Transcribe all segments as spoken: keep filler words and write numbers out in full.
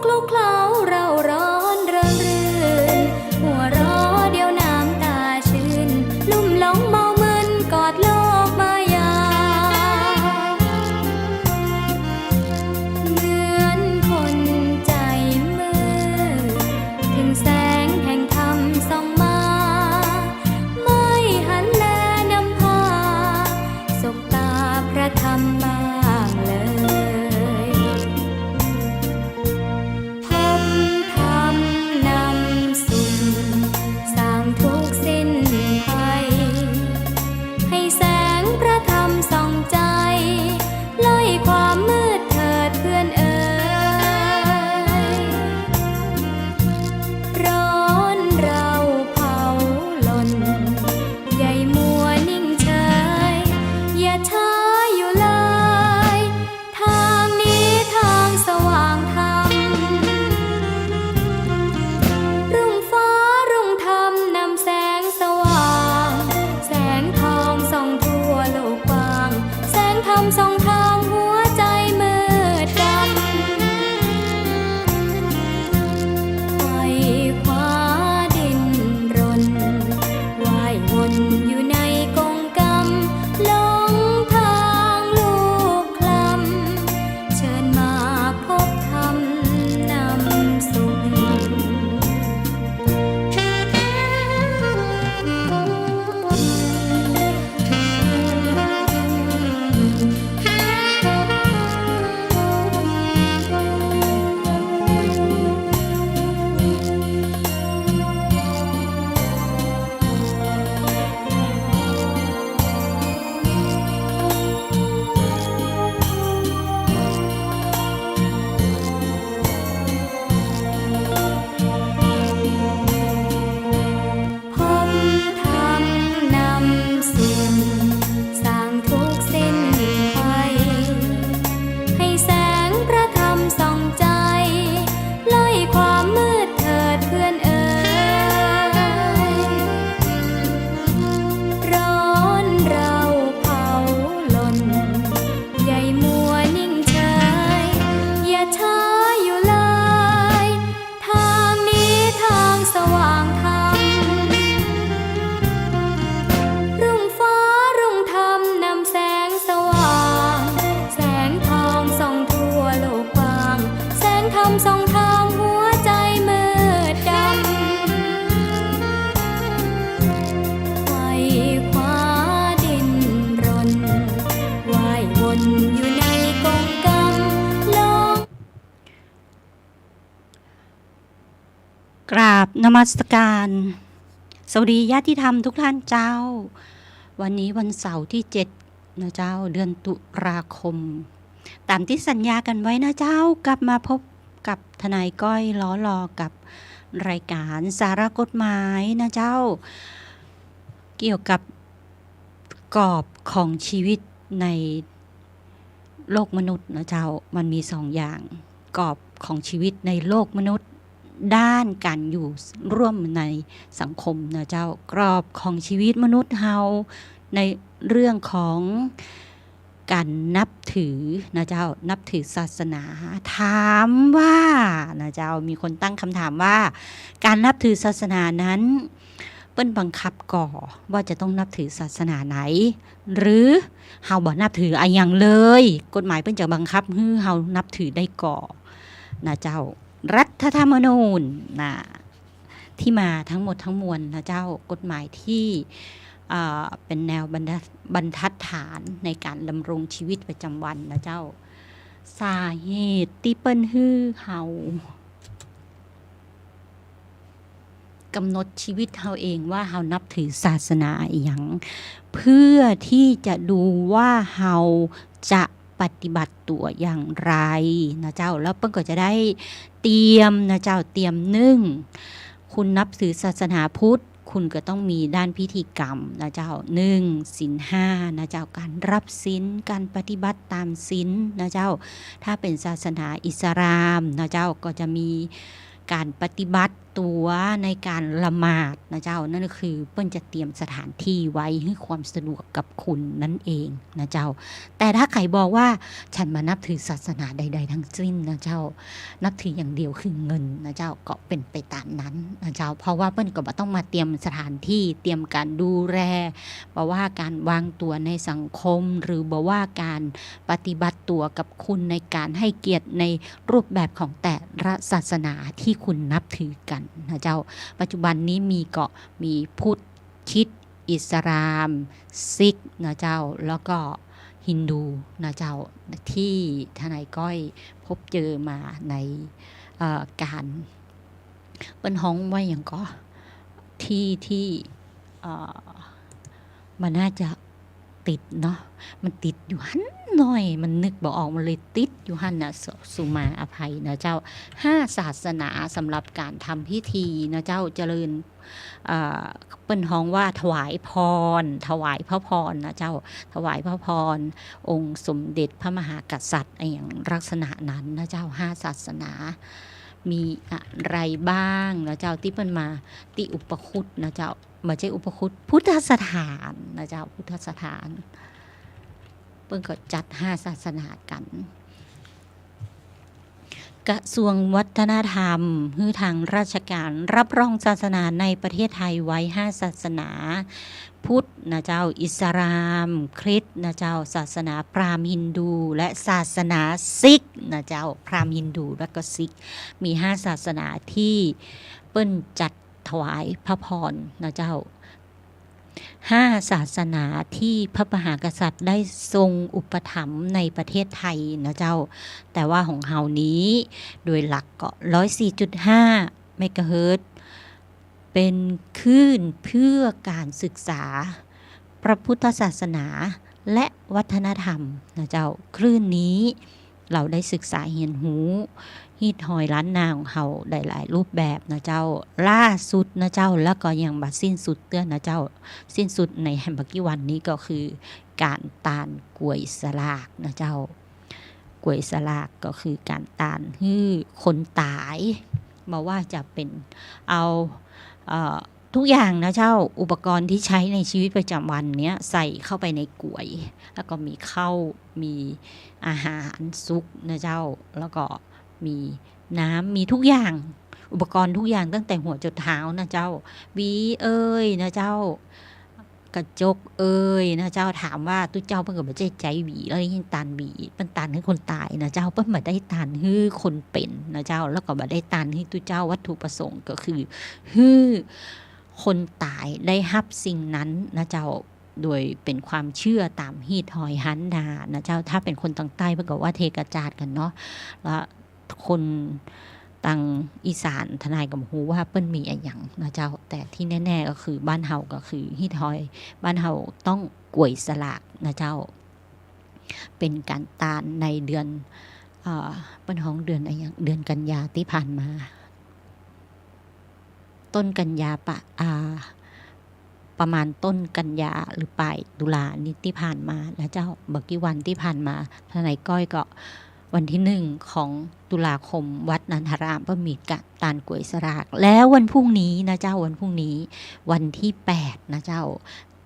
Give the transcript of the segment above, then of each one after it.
คลุกเคล้าเร้าร้อนเริงรื่น หัวเราะเดี๋ยวน้ำตาชื่น ลุ่มหลงเมามึนกอดโลกมายา เหมือนคนใจมืด ถึงแสงแห่งธรรมส่องมา ไม่หันแลนำพา สบตาพระธรรมบ้างเลย พบธรรมนำสุข สางทุกข์สิ้นภัย ให้แสงพระธรรมส่องใจ ไล่ความมืดเถิดเพื่อนเอ๋ย ร้อนเราเผาหล่น อย่ามัวนิ่งเฉย อย่าช้าอยู่เลย ทางนี้ทางสว่างธรรม รุ่งฟ้ารุ่งธรรมนำแสงสว่าง แสงทองส่องทั่วโลกกว้าง แสงธรรมส่องทางหัวใจมืดดำ ไขว่คว้าดิ้นรน ว่ายวนอยู่ในกรงกรรม หลงทางลูกคลำ เชิญมาพบธรรมนำสุข พบธรรมนำสุข สางทุกข์สิ้นภัย ให้แสงพระธรรมส่องใจ ไล่ความมืดเถิดเพื่อนเอ๋ย ร้อนเราเผาหล่น อย่ามัวนิ่งเฉย อย่าช้าอยู่เลย ทางนี้ทางสว่างธรรม รุ่งฟ้ารุ่งธรรมนำแสงสว่าง แสงทองส่องทั่วโลกกว้าง แสงธรรมส่องทางหัวใจมืดดำ ไขว่คว้าดิ้นรน ว่ายวนอยู่ในกรงกรรม หลง กราบนมัสการ สวัสดีญาติธรรมทุกท่านเจ้า วันนี้วันเสาร์ที่เจ็ดนะเจ้า เดือนตุลาคม ตามที่สัญญากันไว้นะเจ้า กลับมาพบกับทนายก้อยล้อลอกับรายการสาระกฎหมายนะเจ้า เกี่ยวกับกรอบของชีวิตใน โลกมนุษย์นะเจ้า มันมีสองอย่าง กรอบของชีวิตในโลกมนุษย์ ด้านการอยู่ร่วมในสังคมนะเจ้า กรอบของชีวิตมนุษย์เฮาในเรื่องของการนับถือนะเจ้า นับถือศาสนา ถามว่านะเจ้า มีคนตั้งคำถามว่า การนับถือศาสนานั้น เปิ้นบังคับก่อว่าจะต้องนับถือศาสนาไหน หรือเฮาบ่นับถืออะหยังเลย กฎหมายเปิ้นจะบังคับหื้อเฮานับถือได้ก่อนะเจ้า รัฐธรรมนูญนะ ที่มาทั้งหมดทั้งมวลนะเจ้า กฎหมายที่ อ่า เป็นแนวบรรทัด บรรทัดฐานในการดำรงชีวิตประจำวันนะเจ้า สาเหตุที่เปิ้นหื้อเฮา กำหนดชีวิตเฮาเองว่าเฮานับถือศาสนาอะหยัง เพื่อที่จะดูว่าเฮาจะปฏิบัติตั๋วอย่างไรนะเจ้า แล้วเปิ้นก็จะได้เตรียมนะเจ้า เตรียม นึ่ง คุณนับถือศาสนาพุทธ คุณก็ต้องมีด้านพิธีกรรมนะเจ้า นึ่ง ศีลห้านะเจ้า การรับศีล การปฏิบัติตามศีลนะเจ้า ถ้าเป็นศาสนาอิสลามนะเจ้า ก็จะมีการปฏิบัติ ตั๋วในก๋านละหมาดนะเจ้า นั่นก็คือเปิ้นจะเตรียมสถานที่ไว้หื้อความสะดวกกับคุณนั่นเองนะเจ้า แต่ถ้าใผบอกว่า "ฉันบ่นับถือศาสนาใดๆ ทั้งสิ้น" นะเจ้า นับถืออย่างเดียวคือเงินนะเจ้า ก็เป๋นไปต๋ามนั้นนะเจ้า เพราะว่าเปิ้นก็บ่ต้องมาเตรียมสถานที่ เตรียมก๋านดูแล บ่ว่าก๋านวางตั๋วในสังคม หรือบ่ว่าก๋านปฏิบัติตั๋วกับคุณในก๋านหื้อเกียรติในรูปแบบของแต่ละศาสนาที่คุณนับถือกั๋นนะเจ้า ปัจจุบันนี้มีก็มีพุทธ คริสต์ อิสลาม ซิกนะเจ้า แล้วก็ฮินดูนะเจ้า ตี้ทนายก้อยพบเจอมาใน เอ่อ ก๋าน เปิ้นฮ้องว่าหยังก่อ ตี้ ตี้ เอ่อ มันน่าจะติดเนาะ มันติดอยู่หั้นหน้อย มันนึกบ่ออก มันเลยติดอยู่หั้นน่ะ สุ สุมาอภัยนะเจ้า ห้าศาสนาสำหรับก๋านทำพิธีนะเจ้า เจริญ เอ่อ เปิ้นฮ้องว่าถวายพร ถวายพระพรนะเจ้า ถวายพระพรองค์สมเด็จพระมหากษัตริย์ อะหยังลักษณะนั้นนะเจ้า ห้าศาสนา มีอะไรบ้างนะเจ้า ตี้เปิ้นมาตี้อุปคุตนะเจ้า บ่ใจ้อุปคุต พุทธสถานนะเจ้า พุทธสถาน เปิ้นก็จัดห้าศาสนากั๋น กระทรวงวัฒนธรรม หื้อทางราชการรับรองศาสนาในประเทศไทยไว้ห้าศาสนา พุทธนะเจ้า อิสลาม คริสต์นะเจ้า ศาสนาพราหมณ์ ฮินดู และศาสนาซิกนะเจ้า พราหมณ์ ฮินดู และก็ซิก มีห้าศาสนาตี้เปิ้นจัดถวายพระพรนะเจ้า ห้าศาสนาตี้พระมหากษัตริย์ได้ทรงอุปถัมภ์ในประเทศไทยนะเจ้า แต่ว่าของเฮานี้ โดยหลักก็ ร้อยสี่จุดห้า เมกะเฮิรตซ์ เป๋นคลื่นเพื่อก๋านศึกษาพระพุทธศาสนาและวัฒนธรรมนะเจ้า คลื่นนี้ เฮาได้ศึกษาเฮียนฮู้ฮีตฮอยล้านนาของเฮาได้หลายรูปแบบนะเจ้า ล่าสุดนะเจ้า แล้วก็ยังบ่สิ้นสุดเตื้อนะเจ้า สิ้นสุดในแหมบ่กี่วันนี้ก็คือก๋านตานก๋วยสลากนะเจ้า ก๋วยสลากก็คือก๋านตานหื้อคนต๋าย บ่ว่าจะเป๋นเอา เอ่อ ทุกอย่างนะเจ้า อุปกรณ์ตี้ใจ๊ในชีวิตประจ๋ำวันเนี้ย ใส่เข้าไปในก๋วย แล้วก็มีข้าว มีอาหารสุกนะเจ้า แล้วก็มีน้ำ มีทุกอย่าง อุปกรณ์ทุกอย่างตั้งแต่หัวจนเท้านะเจ้า หวีเอ่ยนะเจ้า กระจกเอ่ยนะเจ้า ถามว่าตุ๊เจ้าเปิ้นก็บ่ใจ้ใจ๊หวีแล้วยังตานหวี เปิ้นตานหื้อคนต๋ายนะเจ้า เปิ้นบ่ได้ตานหื้อคนเป๋นนะเจ้า แล้วก็บ่ได้ตานหื้อตุ๊เจ้า วัตถุประสงค์ก็คือ หื้อคนต๋ายได้ฮับสิ่งนั้นนะเจ้า โดยเป๋นความเจื้อต๋ามฮีตฮอยฮ้านนานะเจ้า ถ้าเป๋นคนตางใต้เปิ้นก็ว่าเทกาจาดกั๋นเนาะ แล้วคนตางอีสานทนายก็บ่ฮู้ว่าเปิ้นมีอะหยังนะเจ้า แต่ตี้แน่ๆ ก็คือบ้านเฮาก็คือฮีตฮอย บ้านเฮาต้องก๋วยสลากนะเจ้า เป๋นก๋านตานในเดือน เอ่อ เปิ้นฮ้องเดือนอะหยัง เดือนกันยาตี้ผ่านมา ต้นกันยาปะ อ่า ประมาณต้นกันยาหรือป๋ายตุลานี้ตี้ผ่านมานะเจ้า บ่กี่วันตี้ผ่านมา ทนายก้อยก็วันตี้หนึ่งของตุลาคม วัดนันทารามเปิ้นมีก๋านตานก๋วยสลาก แล้ววันพรุ่งนี้นะเจ้า วันพรุ่งนี้วันตี้แปดนะเจ้า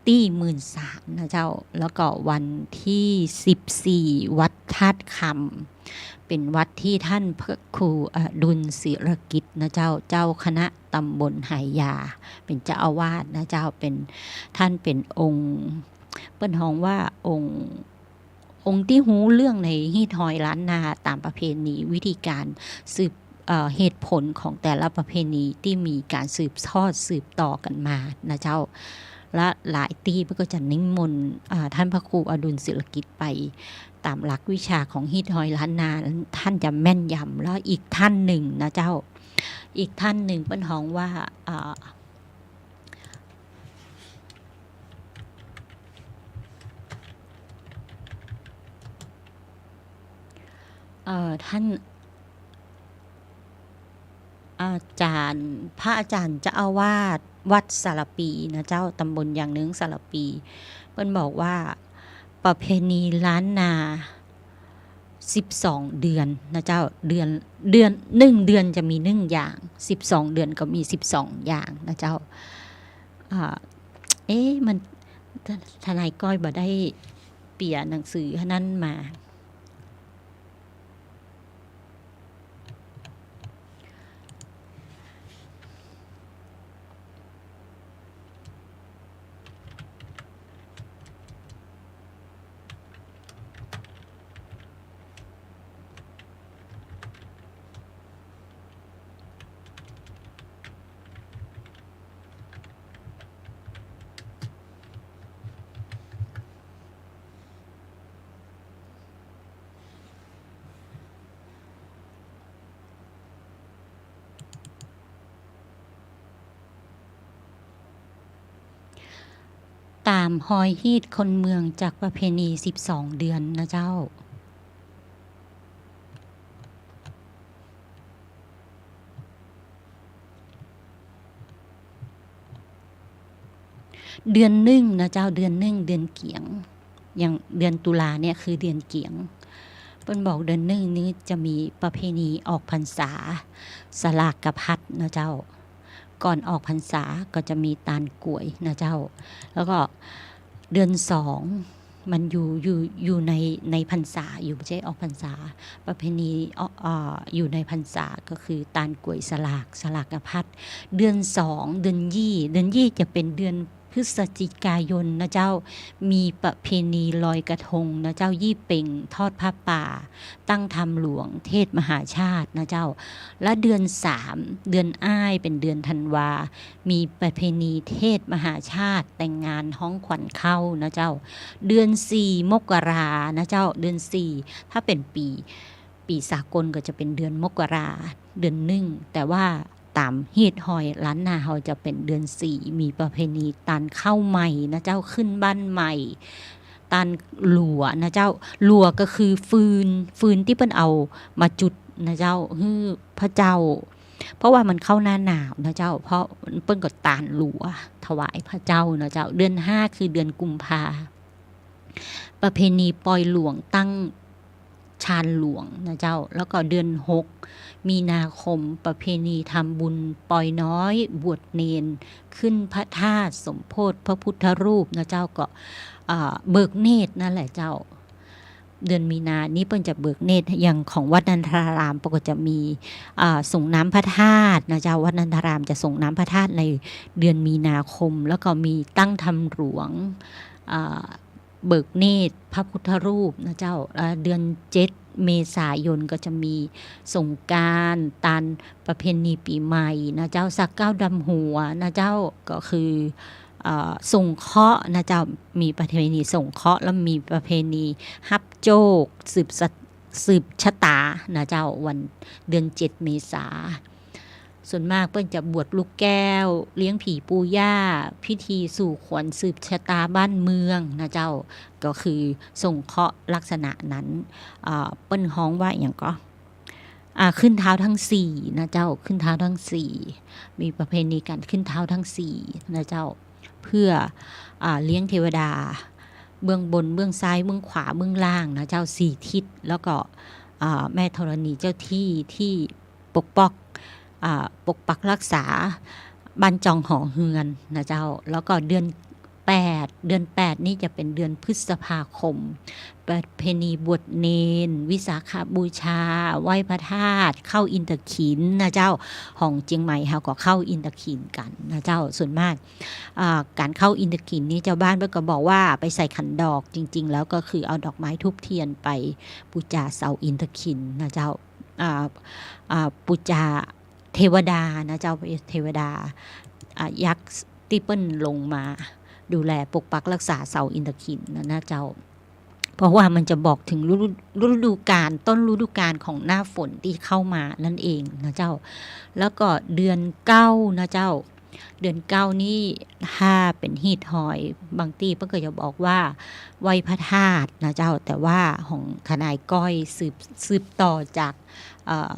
ตี้หมื่นสามนะเจ้า แล้วก็วันตี้สิบสี่ วัดธาตุคำ เป๋นวัดตี้ท่านพระครูอดุลศิลกิจนะเจ้า เจ้าคณะตำบลไหหยา เป๋นเจ้าอาวาสนะเจ้า เป๋น ท่านเป๋นองค์ เปิ้นฮ้องว่าองค์ องค์ตี้ฮู้เรื่องในฮีตฮอยล้านนาต๋ามประเพณี วิธีก๋านสืบ เอ่อ เหตุผลของแต่ละประเพณีตี้มีก๋านสืบทอดสืบต่อกั๋นมานะเจ้า และหลายตี้เปิ้นก็จะนิมนต์ อ่า ท่านพระครูอดุลศิลกิจไปต๋ามหลักวิชาของฮีตฮอยล้านนา ท่านจะแม่นยำ แล้วอีกท่านหนึ่งนะเจ้า อีกท่านหนึ่งเปิ้นฮ้องว่า อ่า เอ่อ ท่านอาจารย์ พระอาจารย์เจ้าอาวาสวัดสารภีนะเจ้า ตำบลยางเนิ้งสารภี เปิ้นบอกว่าประเพณีล้านนา สิบสองเดือนนะเจ้า เดือน เดือน หนึ่งเดือนจะมีหนึ่งอย่าง สิบสองเดือนก็มีสิบสองอย่างนะเจ้า อ่า เอ๊ะ มัน ท- ทนายก้อยบ่ได้เปียหนังสืออันนั้นมา ต๋ามฮอยฮีตคนเมืองจากประเพณีสิบสองเดือนนะเจ้า เดือนหนึ่งนะเจ้า เดือนหนึ่ง เดือนเกี๋ยง อย่างเดือนตุลาเนี่ยคือเดือนเกี๋ยง เปิ้นบอกเดือนหนึ่งนี้จะมีประเพณีออกพรรษา สลากพัดนะเจ้า ก่อนออกพรรษาก็จะมีตานก๋วยนะเจ้า แล้วก็เดือนสอง มันอยู่ อยู่ อยู่ใน ในพรรษาอยู่ บ่ใจ้ออกพรรษา ประเพณี เอ่อ เอ่อ อยู่ในพรรษาก็คือตานก๋วยสลาก สลากพัด เดือนสอง เดือนยี่ เดือนยี่จะเป๋นเดือนพฤศจิกายนนะเจ้า มีประเพณีลอยกระทงนะเจ้า ยี่เป็ง ทอดผ้าป่า ตั้งธรรมหลวง เทศน์มหาชาตินะเจ้า และเดือนสาม เดือนอ้าย เป๋นเดือนธันวา มีประเพณีเทศน์มหาชาติ แต่งงานฮ้องขวัญเข้านะเจ้า เดือนสี่ มกรานะเจ้า เดือนสี่ ถ้าเป๋นปี๋ ปี๋สากลก็จะเป๋นเดือนมกรา เดือนหนึ่ง แต่ว่าต๋ามฮีตฮอยล้านนาเฮาจะเป๋นเดือนสี่ มีประเพณีตานข้าวใหม่นะเจ้า ขึ้นบ้านใหม่ ตานหลัวนะเจ้า หลัวก็คือฟืน ฟืนตี้เปิ้นเอามาจุดนะเจ้า หื้อพระเจ้า เพราะว่ามันเข้าหน้าหนาวนะเจ้า เพราะเปิ้นก็ตานหลัวถวายพระเจ้านะเจ้า เดือนห้า คือเดือนกุมภา ประเพณีปอยหลวงตั้งชานหลวงนะเจ้า แล้วก็เดือนหก มีนาคม ประเพณีทำบุญปอยน้อย บวชเณร ขึ้นพระธาตุสมโภชพระพุทธรูปนะเจ้า ก็ อ่า เบิกเนตรนั่นแหละเจ้า เดือนมีนานี้เปิ้นจะเบิกเนตร อย่างของวัดนันทาราม เปิ้นก็จะมี อ่า ส่งน้ำพระธาตุนะเจ้า วัดนันทารามจะส่งน้ำพระธาตุในเดือนมีนาคม แล้วก็มีตั้งธรรมหลวง อ่า เบิกเนตรพระพุทธรูปนะเจ้า อ่า เดือนเจ็ด เมษายนก็จะมีสงกรานต์ ตานประเพณีปี๋ใหม่นะเจ้า สากเก๊าดำหัวนะเจ้า ก็คือ เอ่อ สงเคราะห์นะเจ้า มีประเพณีสงเคราะห์ แล้วมีประเพณีฮับโจ้ สืบสะ- สืบชะตานะเจ้า วัน เดือนเจ็ด เมษา ส่วนมากเปิ้นจะบวชลูกแก้ว เลี้ยงผีปู่ย่า พิธีสู่ขวัญสืบชะตาบ้านเมืองนะเจ้า ก็คือสงเคราะห์ลักษณะนั้น อ่า เปิ้นฮ้องว่าอะหยังก่อ อ่า ขึ้นท้าวทั้งสี่นะเจ้า ขึ้นท้าวทั้งสี่ มีประเพณีการขึ้นท้าวทั้งสี่นะเจ้า เพื่อ อ่า เลี้ยงเทวดา เบื้องบน เบื้องซ้าย เบื้องขวา เบื้องล่างนะเจ้า สี่ทิศ แล้วก็ อ่า แม่ธรณีเจ้าที่ ที่ปกป้อง อ่า ปกปักรักษาบ้านจองหอเฮือนนะเจ้า แล้วก็เดือนแปด เดือนแปดนี่จะเป๋นเดือนพฤษภาคม ประเพณีบวชเณร วิสาขบูชา ไหว้พระธาตุ เข้าอินทขิลนะเจ้า ของเจียงใหม่เฮาก็เข้าอินทขิลกั๋นนะเจ้า ส่วนมาก อ่า การเข้าอินทขิลนี่เจ้าบ้านเปิ้นก็บอกว่าไปใส่ขันดอก จริงๆ แล้วก็คือเอาดอกไม้ธูปเทียนไปปู๋จาเสาอินทขิลนะเจ้า อ่า อ่า ปู๋จาเทวดานะเจ้า เทวดา อ่า ยักษ์ตี้เปิ้นลงมาดูแลปกปักรักษาเสาอินทขิลนะ นะเจ้า เพราะว่ามันจะบอกถึงฤดู- ฤดูกาล ต้นฤดูกาลของหน้าฝนตี้เข้ามานั่นเองนะเจ้า แล้วก็เดือนเก้านะเจ้า เดือนเก้านี่ถ้าเป๋นฮีตฮอย บางตี้เปิ้นก็จะบอกว่าไหว้พระธาตุนะเจ้า แต่ว่าของทนายก้อยสืบ- สืบต่อจาก เอ่อ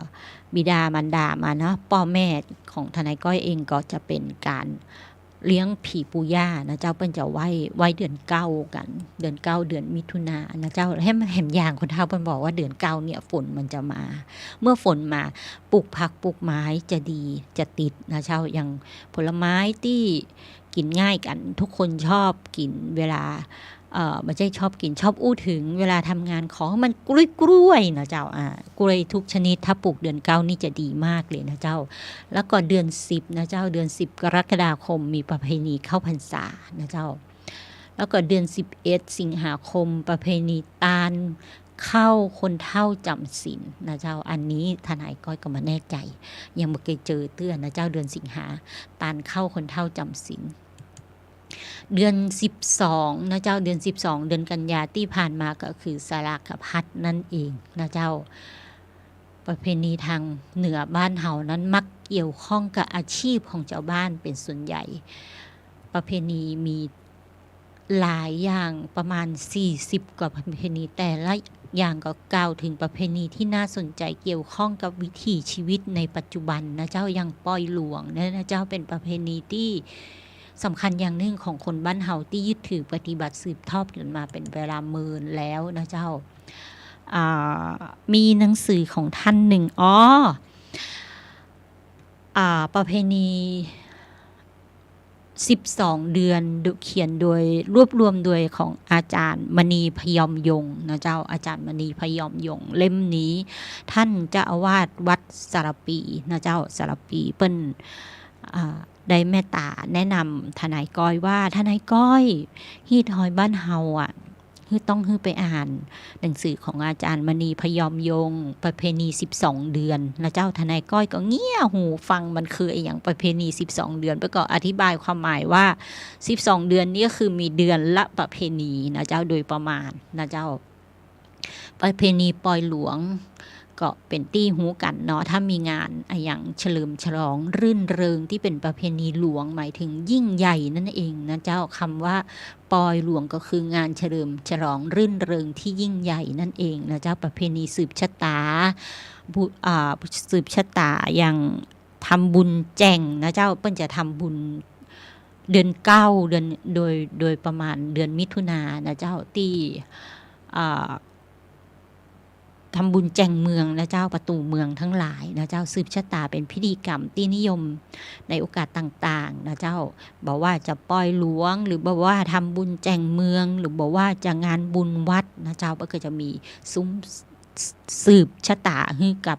บิดามารดามาเนาะ ป้อแม่ของทนายก้อยเองก็จะเป๋นการ เลี้ยงผีปู่ย่านะเจ้า เปิ้นจะไหว้ ไหว้เดือนเก้ากั๋น เดือนเก้า เดือนมิถุนานะเจ้า แหม แหมอย่างคนเฒ่าเปิ้นบอกว่าเดือนเก้าเนี่ยฝนมันจะมา เมื่อฝนมา ปลูกผักปลูกไม้จะดี จะติดนะเจ้า อย่างผลไม้ตี้กิ๋นง่ายกั๋น ทุกคนชอบกิ๋นเวลา เอ่อ บ่ใจ้ชอบกิ๋น ชอบอู้เถิงเวลาทำงาน ขอหื้อมันกล้วยๆ นะเจ้า อ่า กล้วยทุกชนิด ถ้าปลูกเดือนเก้านี่จะดีมากเลยนะเจ้า แล้วก็เดือนสิบนะเจ้า เดือนสิบกรกฎาคมมีประเพณีเข้าพรรษานะเจ้า แล้วก็เดือนสิบเอ็ดสิงหาคมประเพณีตานข้าวคนเฒ่าจ๋ำศีลนะเจ้า อันนี้ทนายก้อยก็บ่แน่ใจ๋ ยังบ่เกยเจอเตื้อนะเจ้า เดือนสิงหา ตานข้าวคนเฒ่าจ๋ำศีล เดือนสิบสองนะเจ้า เดือนสิบสอง เดือนกันยาตี้ผ่านมาก็คือสลากพัดนั่นเองนะเจ้า ประเพณีตางเหนือบ้านเฮานั้นมักเกี่ยวข้องกับอาชีพของจาวบ้านเป๋นส่วนใหญ่ ประเพณีมีหลายอย่าง ประมาณสี่สิบกว่าประเพณี แต่ละอย่างก็กล่าวเถิงประเพณีตี้น่าสนใจ๋เกี่ยวข้องกับวิถีชีวิตในปัจจุบันนะเจ้า อย่างปอยหลวงเนี่ยนะเจ้า เป๋นประเพณีตี้สำคัญอย่างนึ่งของคนบ้านเฮาตี้ยึดถือปฏิบัติสืบทอดกั๋นมาเป๋นเวลาเมินแล้วนะเจ้า อ่า มีหนังสือของท่านหนึ่ง อ๋อ อ่า ประเพณี สิบสองเดือน เขียนโดย รวบรวมโดยของอาจ๋ารย์มณีพยอมยงค์นะเจ้า อาจ๋ารย์มณีพยอมยงค์ เล่มนี้ท่านเจ้าอาวาสวัดสารภีนะเจ้า สารภี เปิ้น อ่า ได้เมตต๋าแนะนำทนายก้อยว่า ทนายก้อย ฮีตฮอยบ้านเฮาอะ หื้อต้องหื้อไปอ่านหนังสือของอาจ๋ารย์มณีพยอมยงค์ ประเพณีสิบสองเดือนนะเจ้า ทนายก้อยก็เงี่ยหูฟัง มันคืออะหยังประเพณีสิบสองเดือน เปิ้นก็อธิบายความหมายว่าสิบสองเดือนนี่ก็คือมีเดือนละประเพณีนะเจ้า โดยประมาณนะเจ้า ประเพณีปอยหลวง ก็เป๋นตี้ฮู้กั๋นเนาะ ถ้ามีงานอะหยังเฉลิมฉลองรื่นเริงตี้เป๋นประเพณีหลวง หมายถึงยิ่งใหญ่นั่นเองนะเจ้า คำว่าปอยหลวงก็คืองานเฉลิมฉลองรื่นเริงที่ยิ่งใหญ่นั่นเองนะเจ้า ประเพณีสืบชะต๋า บุ อ่า สืบชะต๋าอย่างทำบุญแจ่งนะเจ้า เปิ้นจะทำบุญเดือนเก้า เดือน โดย โดยประมาณเดือนมิถุนานะเจ้า ตี้ อ่า ทำบุญแจ่งเมืองนะเจ้า ประตู๋เมืองทั้งหลายนะเจ้า สืบชะต๋าเป๋นพิธีกรรมตี้นิยมในโอกาสต่างๆ นะเจ้า บ่ว่าจะปอยหลวง หรือบ่ว่าทำบุญแจ่งเมือง หรือบ่ว่าจะงานบุญวัดนะเจ้า ก็คือจะมีสุม สืบชะต๋าหื้อกับ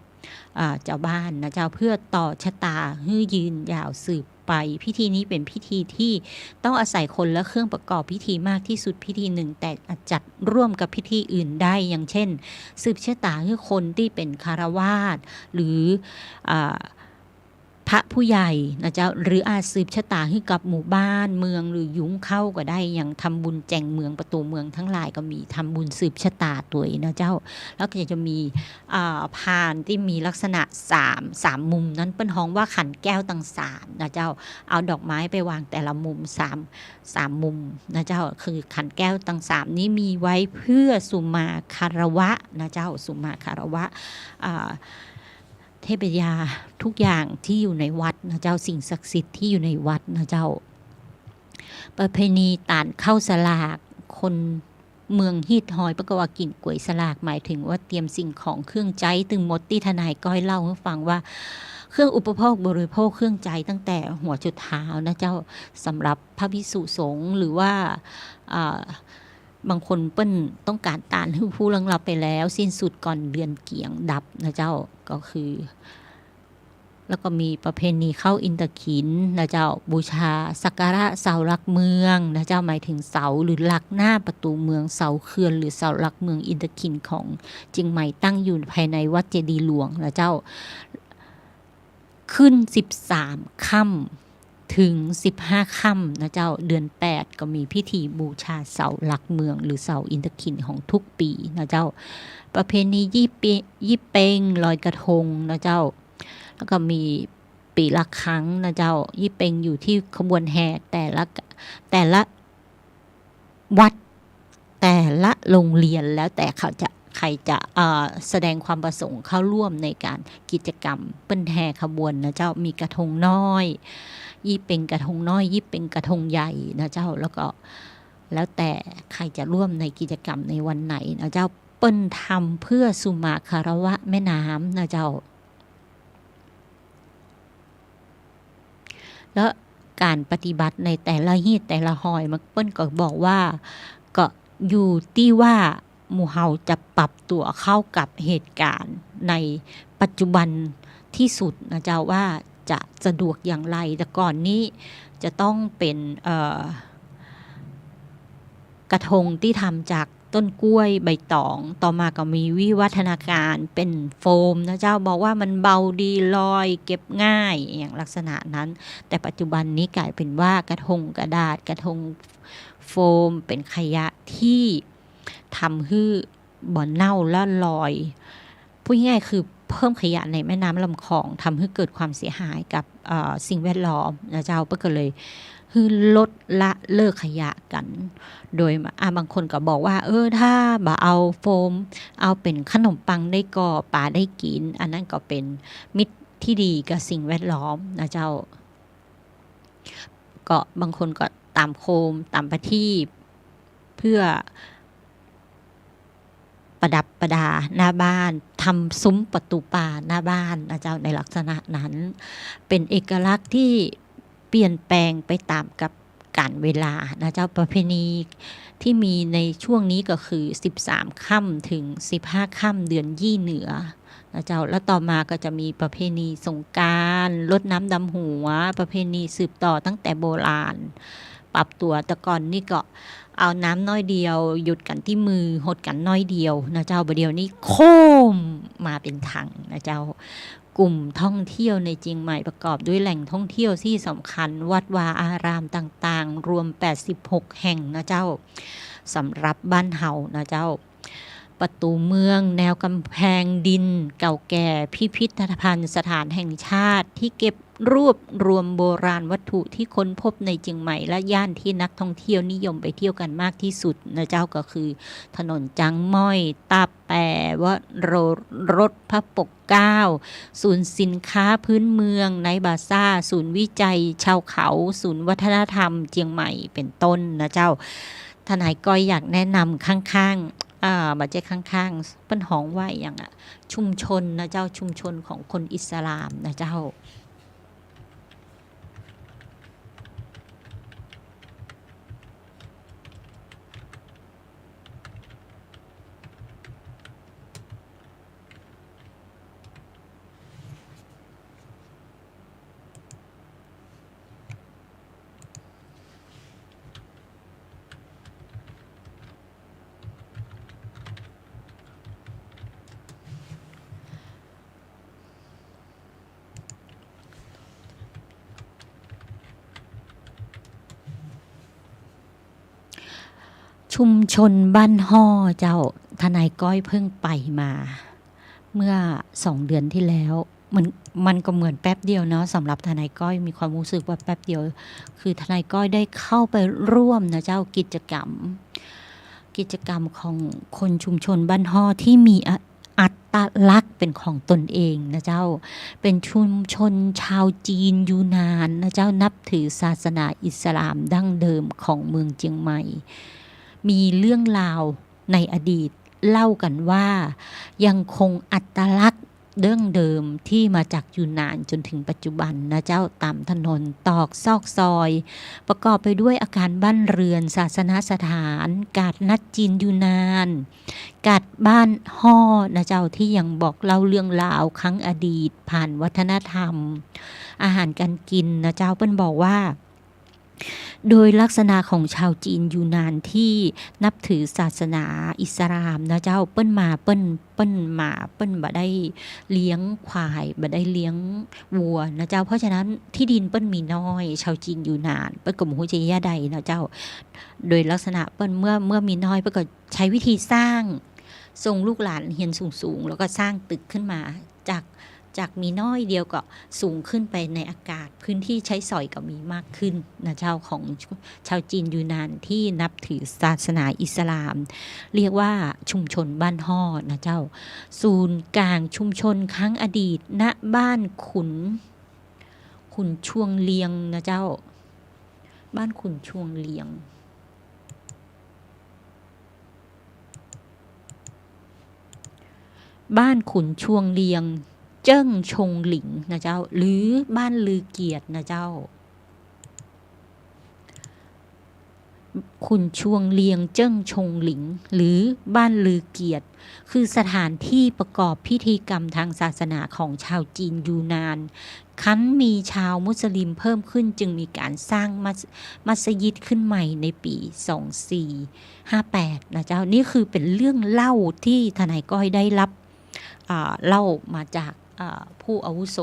อ่า จาวบ้านนะเจ้า เพื่อต่อชะต๋าหื้อยืนยาวสืบไป พิธีนี้เป๋นพิธีตี้ต้องอาศัยคนและเครื่องประกอบพิธีมากที่สุดพิธีหนึ่ง แต่อาจจัดร่วมกับพิธีอื่นได้ อย่างเช่น สืบชะต๋าหื้อคนตี้เป๋นฆราวาส หรือ อ่า พระผู้ใหญ่นะเจ้า หรืออาจสืบชะต๋าหื้อกับหมู่บ้าน เมือง หรือยุ้งเข้าก็ได้ อย่างทำบุญแจ่งเมือง ประตู๋เมืองทั้งหลายก็มี ทำบุญสืบชะต๋าตวยนะเจ้า แล้วก็จะมี อ่า พานตี้มีลักษณะสาม สามมุมนั้นเปิ้นฮ้องว่าขันแก้วตังสามนะเจ้า เอาดอกไม้ไปวางแต่ละมุมสาม สามมุมนะเจ้า คือขันแก้วตังสามนี้มีไว้เพื่อสุมาคารวะนะเจ้า สุมาคารวะ อ่า เทพยาทุกอย่างที่อยู่ในวัดนะเจ้า สิ่งศักดิ์สิทธิ์ที่อยู่ในวัดนะเจ้า ประเพณีตานข้าวสลาก คนเมืองฮีตฮอยเปิ้นก็ว่ากิ๋นก๋วยสลาก หมายถึงว่าเตรียมสิ่งของเครื่องใจ๊ตึงหมด ตี้ทนายก้อยเล่าหื้อฟังว่า เครื่องอุปโภคบริโภค เครื่องใจ๊ตั้งแต่หัวจุดเท้านะเจ้า สำหรับพระภิกษุสงฆ์ หรือว่า อ่า บางคนเปิ้นต้องก๋านตานหื้อผู้ล่วงลับไปแล้ว สิ้นสุดก่อนเดือนเกี๋ยงดับนะเจ้า ก็คือ แล้วก็มีประเพณีเข้าอินทขิลนะเจ้า บูชาสักการะเสาหลักเมืองนะเจ้า หมายถึงเสาหรือหลักหน้าประตู๋เมือง เสาเขื่อนหรือเสาหลักเมืองอินทขิลของเจียงใหม่ ตั้งอยู่ภายในวัดเจดีย์หลวงนะเจ้า ขึ้นสิบสามค่ำ ถึงสิบห้าค่ำนะเจ้า เดือนแปดก็มีพิธีบูชาเสาหลักเมืองหรือเสาอินทขิลของทุกปี๋นะเจ้า ประเพณียี่เป ยี่เป็งลอยกระทงนะเจ้า แล้วก็มีปี๋ละครั้งนะเจ้า ยี่เป็งอยู่ตี้ขบวนแห่แต่ละ แต่ละ วัดแต่ละโรงเรียนแล้วแต่เขาจะ ใผจะ เอ่อ แสดงความประสงค์เข้าร่วมในก๋านกิจกรรมเปิ้นแห่ขบวนนะเจ้า มีกระทงน้อย ยี่เป๋งกระทงน้อย ยี่เป๋งกระทงใหญ่นะเจ้า แล้วก็แล้วแต่ใผจะร่วมในกิจกรรมในวันไหนนะเจ้า เปิ้นทำเพื่อสุมาคารวะแม่น้ำนะเจ้า แล้วก๋านปฏิบัติในแต่ละฮีตแต่ละฮอย มัน เปิ้นก็บอกว่า ก็อยู่ตี้ว่าหมู่เฮาจะปรับตั๋วเข้ากับเหตุก๋ารณ์ในปัจจุบันตี้สุดนะเจ้า ว่าจะสะดวกอย่างไร แต่ก่อนนี้จะต้องเป๋น เอ่อ กระทงตี้ทำจากต้นกล้วยใบต๋อง ต่อมาก็มีวิวัฒนาการเป๋นโฟมนะเจ้า บอกว่ามันเบาดี ลอย เก็บง่าย อย่างลักษณะนั้น แต่ปัจจุบันนี้ก๋ายเป๋นว่ากระทงกระดาษ กระทงโฟม เป๋นขยะตี้ทำหื้อบ่เน่าและลอย พูดง่ายๆ คือเพิ่มขยะในแม่น้ำลำคลอง ทำหื้อเกิดความเสียหายกับ เอ่อ สิ่งแวดล้อมนะเจ้า เปิ้นก็เลยหื้อลดละเลิกขยะกั๋น โดย อ่ะ บางคนก็บอกว่า เออ ถ้าบ่เอาโฟม เอาเป๋นขนมปังได้ก่อ ปาได้กิ๋น อันนั้นก็เป๋นมิตรตี้ดีกับสิ่งแวดล้อมนะเจ้า ก็บางคนก็ต๋ามโคม ต๋ามประทีป เพื่อประดับประดาหน้าบ้าน ทำซุ้มประตู๋ป่าหน้าบ้านนะเจ้า ในลักษณะนั้น เป๋นเอกลักษณ์ตี้เปลี่ยนแปลงไปต๋ามกับกาลเวลานะเจ้า ประเพณีตี้มีในช่วงนี้ก็คือสิบสามค่ำถึงสิบห้าค่ำเดือนยี่เหนือ นะเจ้า แล้วต่อมาก็จะมีประเพณีสงกรานต์ รดน้ำดำหัว ประเพณีสืบต่อตั้งแต่โบราณ ปรับตั๋ว แต่ก่อนนี้ก็เอาน้ำน้อยเดียว หยดกั๋นตี้มือ หดกั๋นน้อยเดียวนะเจ้า บ่าเดี่ยวนี้โค่มมาเป๋นถังนะเจ้า กลุ่มท่องเที่ยวในเจียงใหม่ประกอบด้วยแหล่งท่องเที่ยวตี้สำคัญ วัดวาอารามต่างๆ รวมแปดสิบหกแห่งนะเจ้า สำหรับบ้านเฮานะเจ้า ประตู๋เมือง แนวกำแพงดินเก่าแก่ พิพิธภัณฑ์สถานแห่งชาติตี้เก็บรวบรวมโบราณวัตถุตี้ค้นพบในเจียงใหม่ และย่านตี้นักท่องเที่ยวนิยมไปเที่ยวกั๋นมากตี้สุดนะเจ้า ก็คือถนนจ๊างม้อย ต๋าแป๋ วโรรสพระปกเกล้า ศูนย์สินค้าพื้นเมือง ไนท์บาซ่า ศูนย์วิจัยชาวเขา ศูนย์วัฒนธรรมเจียงใหม่ เป๋นต้นนะเจ้า ทนายก้อยอยากแนะนำข้างๆ อ่า บ่ใจ้ข้างๆ เปิ้นฮ้องว่าอะหยังอะ ชุมชนนะเจ้า ชุมชนของคนอิสลามนะเจ้า ชุมชนบ้านฮ่อเจ้า ทนายก้อยเพิ่งไปมา เมื่อสองเดือนที่แล้ว มัน มันก็เหมือนแป๊บเดียวเนาะ สำหรับทนายก้อยมีความรู้สึกว่าแป๊บเดียว คือทนายก้อยได้เข้าไปร่วมนะเจ้า กิจกรรม กิจกรรมของคนชุมชนบ้านฮ่อที่มีอะ อัตลักษณ์เป็นของตนเองนะเจ้า เป็นชุมชนชาวจีนยูนานนะเจ้า นับถือศาสนาอิสลามดั้งเดิมของเมืองเจียงใหม่ มีเรื่องราวในอดีตเล่ากันว่า ยังคงอัตลักษณ์ดั้งเดิมที่มาจากยูนานจนถึงปัจจุบันนะเจ้า ต๋ามถนนตอกซอกซอย ประกอบไปด้วยอาคารบ้านเรือน ศาสนสถาน กาดนัดจีนยูนาน กาดบ้านฮ่อนะเจ้า ที่ยังบอกเล่าเรื่องราวครั้งอดีตผ่านวัฒนธรรม อาหารการกินนะเจ้า เปิ้นบอกว่า โดยลักษณะของชาวจีนยูนานที่นับถือศาสนาอิสลามนะเจ้า เปิ้นมา เปิ้น เปิ้นมา เปิ้นบ่ได้เลี้ยงควาย บ่ได้เลี้ยงวัวนะเจ้า เพราะฉะนั้นที่ดินเปิ้นมีน้อย ชาวจีนยูนาน เปิ้นก็บ่ฮู้จะเยียะใดนะเจ้า โดยลักษณะเปิ้นเมื่อ เมื่อมีน้อย เปิ้นก็ใช้วิธีสร้าง ส่งลูกหลานเฮียนสูงๆ แล้วก็สร้างตึกขึ้นมา จาก จากมีน้อยเดียวก็สูงขึ้นไปในอากาศ พื้นที่ใจ๊สอยก็มีมากขึ้นนะเจ้า ของชาวจีนยูนนานที่นับถือศาสนาอิสลาม เรียกว่าชุมชนบ้านฮ่อนะเจ้า ศูนย์กลางชุมชนครั้งอดีต ณ บ้านขุน ขุนชวงเลียงนะเจ้า บ้านขุนชวงเลียง บ้านขุนชวงเลียง เจิ้งชงหลิงนะเจ้า หรือบ้านลือเกียรตินะเจ้า ขุนชวงเลียง เจิ้งชงหลิง หรือบ้านลือเกียรติ คือสถานที่ประกอบพิธีกรรมทางศาสนาของชาวจีนยูนนาน ครั้นมีชาวมุสลิมเพิ่มขึ้น จึงมีการสร้างมัส- มัสยิดขึ้นใหม่ในปี๋ สองสี่ห้าแปด นะเจ้า นี่คือเป๋นเรื่องเล่าที่ทนายก้อยได้รับ อ่า เล่ามาจาก อ่า ผู้อาวุโส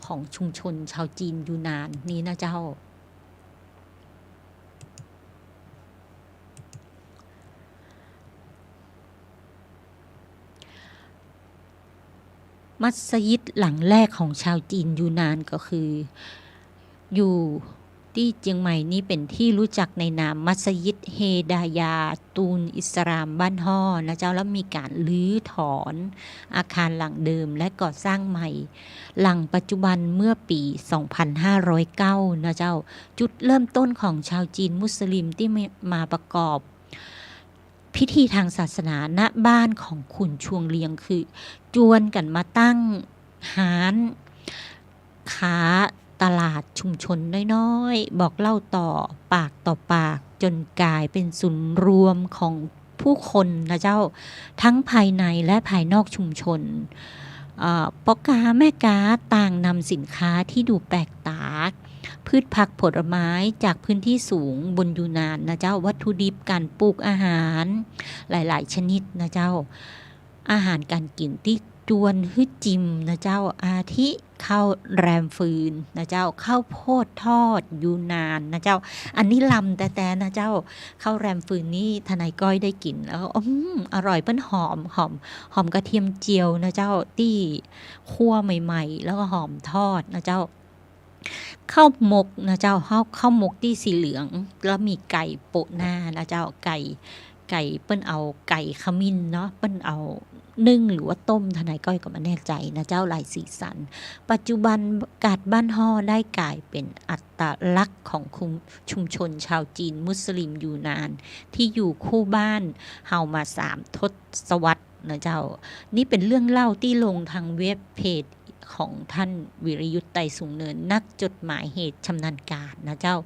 ของชุมชนชาวจีนยูนนานนี้นะเจ้า มัสยิดหลังแรกของชาวจีนยูนนานก็คือ อยู่ตี้เจียงใหม่นี้เป๋นตี้รู้จักในนามมัสยิดเฮดายาตูนอิสลามบ้านฮ่อนะเจ้า แล้วมีการรื้อถอนอาคารหลังเดิมและก่อสร้างใหม่ หลังปัจจุบันเมื่อปี๋ สองพันห้าร้อยเก้า นะเจ้า จุดเริ่มต้นของชาวจีนมุสลิมตี้มาประกอบ พิธีทางศาสนา ณ บ้านของขุนชวงเลียง คือจวนกั๋นมาตั้งฮ้านค้าตลาดชุมชนน้อยๆ บอกเล่าต่อปากต่อปาก จ๋นก๋ายเป๋นศูนย์รวมของผู้คนนะเจ้า ทั้งภายในและภายนอกชุมชน เอ่อ ป้อก๊าแม่ก๊าต่างนำสินค้าตี้ดูแปลกต๋า พืชผักผลไม้จากพื้นที่สูงบนยูนนานนะเจ้า วัตถุดิบการปลูกอาหารหลายๆ ชนิดนะเจ้า อาหารการกิ๋นตี้จวนหื้อจิมนะเจ้า อาทิข้าวแรมฟืนนะเจ้า ข้าวโพดทอดยูนนานนะเจ้า อันนี้ลำแต๊ๆ นะเจ้า ข้าวแรมฟืนนี่ทนายก้อยได้กิ๋นแล้ว อืม อร่อย เปิ้นหอม หอม หอมกระเทียมเจียวนะเจ้า ตี้คั่วใหม่ๆ แล้วก็หอมทอดนะเจ้า ข้าวหมกนะเจ้า ข้าว ข้าวหมกตี้สีเหลือง แล้วมีไก่โปะหน้านะเจ้า ไก่ ไก่ เปิ้นเอาไก่ขมิ้นเนาะ เปิ้นเอานึ่งหรือว่าต้ม ทนายก้อยก็บ่แน่ใจ๋นะเจ้า หลายสีสัน ปัจจุบันกาดบ้านฮ่อได้ก๋ายเป๋นอัตลักษณ์ของคุม- ชุมชนชาวจีนมุสลิมยูนนาน ตี้อยู่คู่บ้านเฮามาสามทศวรรษนะเจ้า นี่เป๋นเรื่องเล่าตี้ลงทางเว็บเพจของท่านวีรยุทธ ไตรสูงเนิน นักจดหมายเหตุชำนาญการนะเจ้า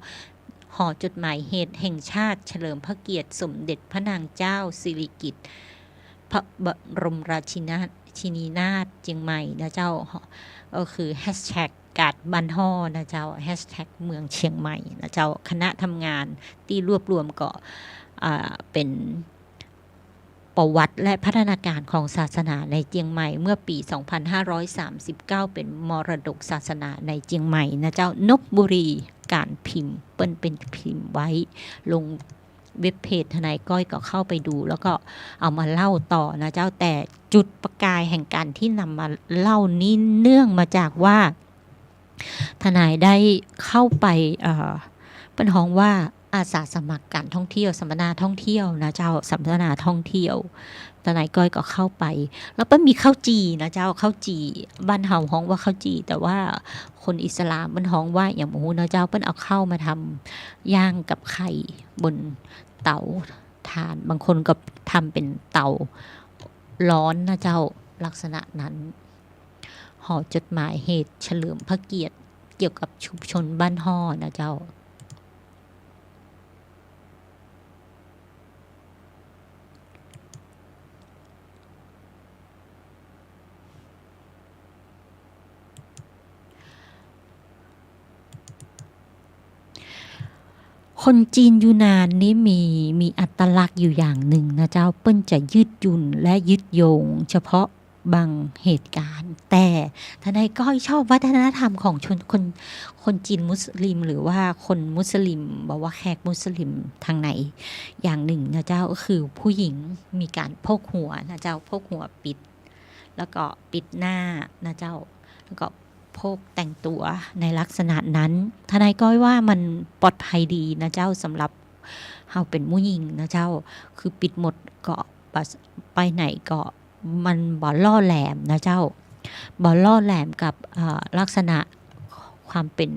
หอจดหมายเหตุแห่งชาติเฉลิมพระเกียรติสมเด็จพระนางเจ้าสิริกิติ์ พระบรมราชินา- ชินีนาถเจียงใหม่นะเจ้า ก็คือแฮชแท็กกาดบ้านฮ่อนะเจ้า แฮชแท็กเมืองเชียงใหม่นะเจ้า คณะทำงานตี้รวบรวมก็ อ่า เป๋นประวัติและพัฒนาการของศาสนาในเจียงใหม่เมื่อปี๋ สองพันห้าร้อยสามสิบเก้า เป๋นมรดกศาสนาในเจียงใหม่นะเจ้า นพบุรี ก๋านพิมพ์ เปิ้นเป๋นพิมพ์ไว้ ลงเว็บเพจ ทนายก้อยก็เข้าไปดู แล้วก็เอามาเล่าต่อนะเจ้า แต่จุดประกายแห่งการตี้นำมาเล่านี้เนื่องมาจากว่า ทนายได้เข้าไป เอ่อ เปิ้นฮ้องว่าอาสาสมัครการท่องเที่ยว สัมมนาท่องเที่ยวนะเจ้า สัมมนาท่องเที่ยว ทนายก้อยก็เข้าไป แล้วเปิ้นมีข้าวจี่นะเจ้า ข้าวจี่ บ้านเฮาฮ้องว่าข้าวจี่ แต่ว่าคนอิสลามเปิ้นฮ้องว่าอะหยังบ่ฮู้นะเจ้า เปิ้นเอาข้าวมาทำย่างกับไข่บนเตาถ่าน บางคนก็ทำเป๋นเตาร้อนนะเจ้า ลักษณะนั้น หอจดหมายเหตุเฉลิมพระเกียรติเกี่ยวกับชุมชนบ้านฮ่อนะเจ้า คนจีนยูนนานนี่มี มีอัตลักษณ์อยู่อย่างหนึ่งนะเจ้า เปิ้นจะยืดหยุ่นและยึดโยงเฉพาะบางเหตุการณ์ แต่ทนายก้อยชอบวัฒนธรรมของชน คน คนจีนมุสลิม หรือว่าคนมุสลิม บ่ว่าแขกมุสลิมทางไหนอย่างหนึ่งนะเจ้า ก็คือผู้หญิงมีการโพกหัวนะเจ้า โพกหัวปิด แล้วก็ปิดหน้านะเจ้า ก็พวกแต่งตั๋วในลักษณะนั้น ทนายก้อยว่ามันปลอดภัยดีนะเจ้า สำหรับเฮาเป๋นผู้หญิงนะเจ้า คือปิดหมดก็บ่ ไปไหนก็มันบ่ล่อแหลมนะเจ้า บ่ล่อแหลมกับ เอ่อ ลักษณะความเป๋น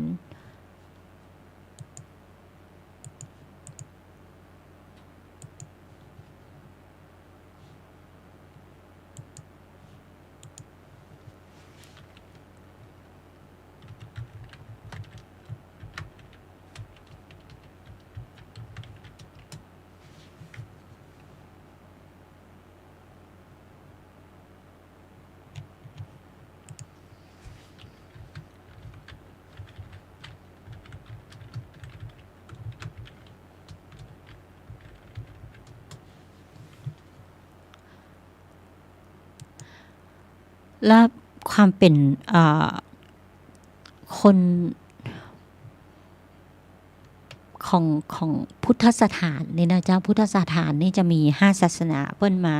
และความเป๋น เอ่อ คน ของ ของพุทธสถานนี่นะเจ้า พุทธสถานนี่จะมีห้าศาสนา เปิ้นมา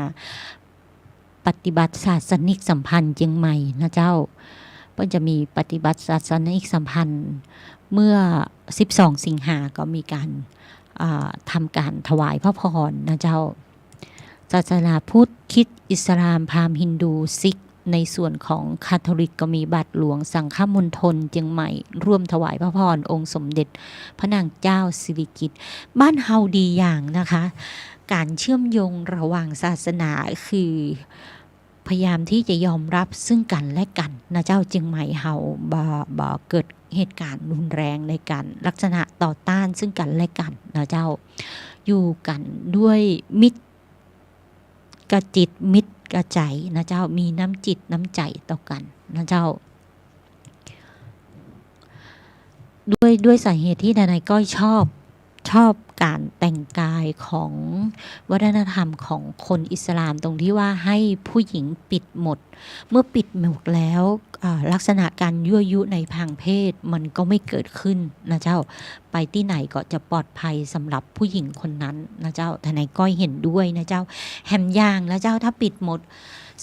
ปฏิบัติศาสนิกสัมพันธ์เจียงใหม่นะเจ้า เปิ้นจะมีปฏิบัติศาสนิกสัมพันธ์ เมื่อสิบสองสิงหาก็มีก๋าน อ่า ทำก๋านถวายพระพรนะเจ้า ศาสนาพุทธ คริสต์ อิสลาม พราหมณ์ ฮินดู ซิก ในส่วนของคาทอลิกก็มีบาทหลวงสังฆมณฑลเจียงใหม่ ร่วมถวายพระพรองค์สมเด็จพระนางเจ้าสิริกิติ์ บ้านเฮาดีอย่างนะคะ ก๋านเชื่อมโยงระหว่างศาสนาคือพยายามที่จะยอมรับซึ่งกันและกันนะเจ้า เจียงใหม่เฮาบ่ บ่เกิดเหตุก๋ารณ์รุนแรงในก๋านลักษณะต่อต้านซึ่งกันและกันนะเจ้า อยู่กั๋นด้วยมิตร กะจิตมิตรกะใจ๋นะเจ้า มีน้ำจิตน้ำใจ๋ต่อกั๋นนะเจ้า ด้วย ด้วยสาเหตุตี้ทนายก้อยชอบ ชอบก๋านแต่งกายของวัฒนธรรมของคนอิสลาม ตรงที่ว่าให้ผู้หญิงปิดหมด เมื่อปิดหมดแล้ว อ่า ลักษณะก๋านยั่วยุในทางเพศมันก็ไม่เกิดขึ้นนะเจ้า ไปตี้ไหนก็จะปลอดภัยสำหรับผู้หญิงคนนั้นนะเจ้า ทนายก้อยเห็นด้วยนะเจ้า แหมอย่างนะเจ้า ถ้าปิดหมด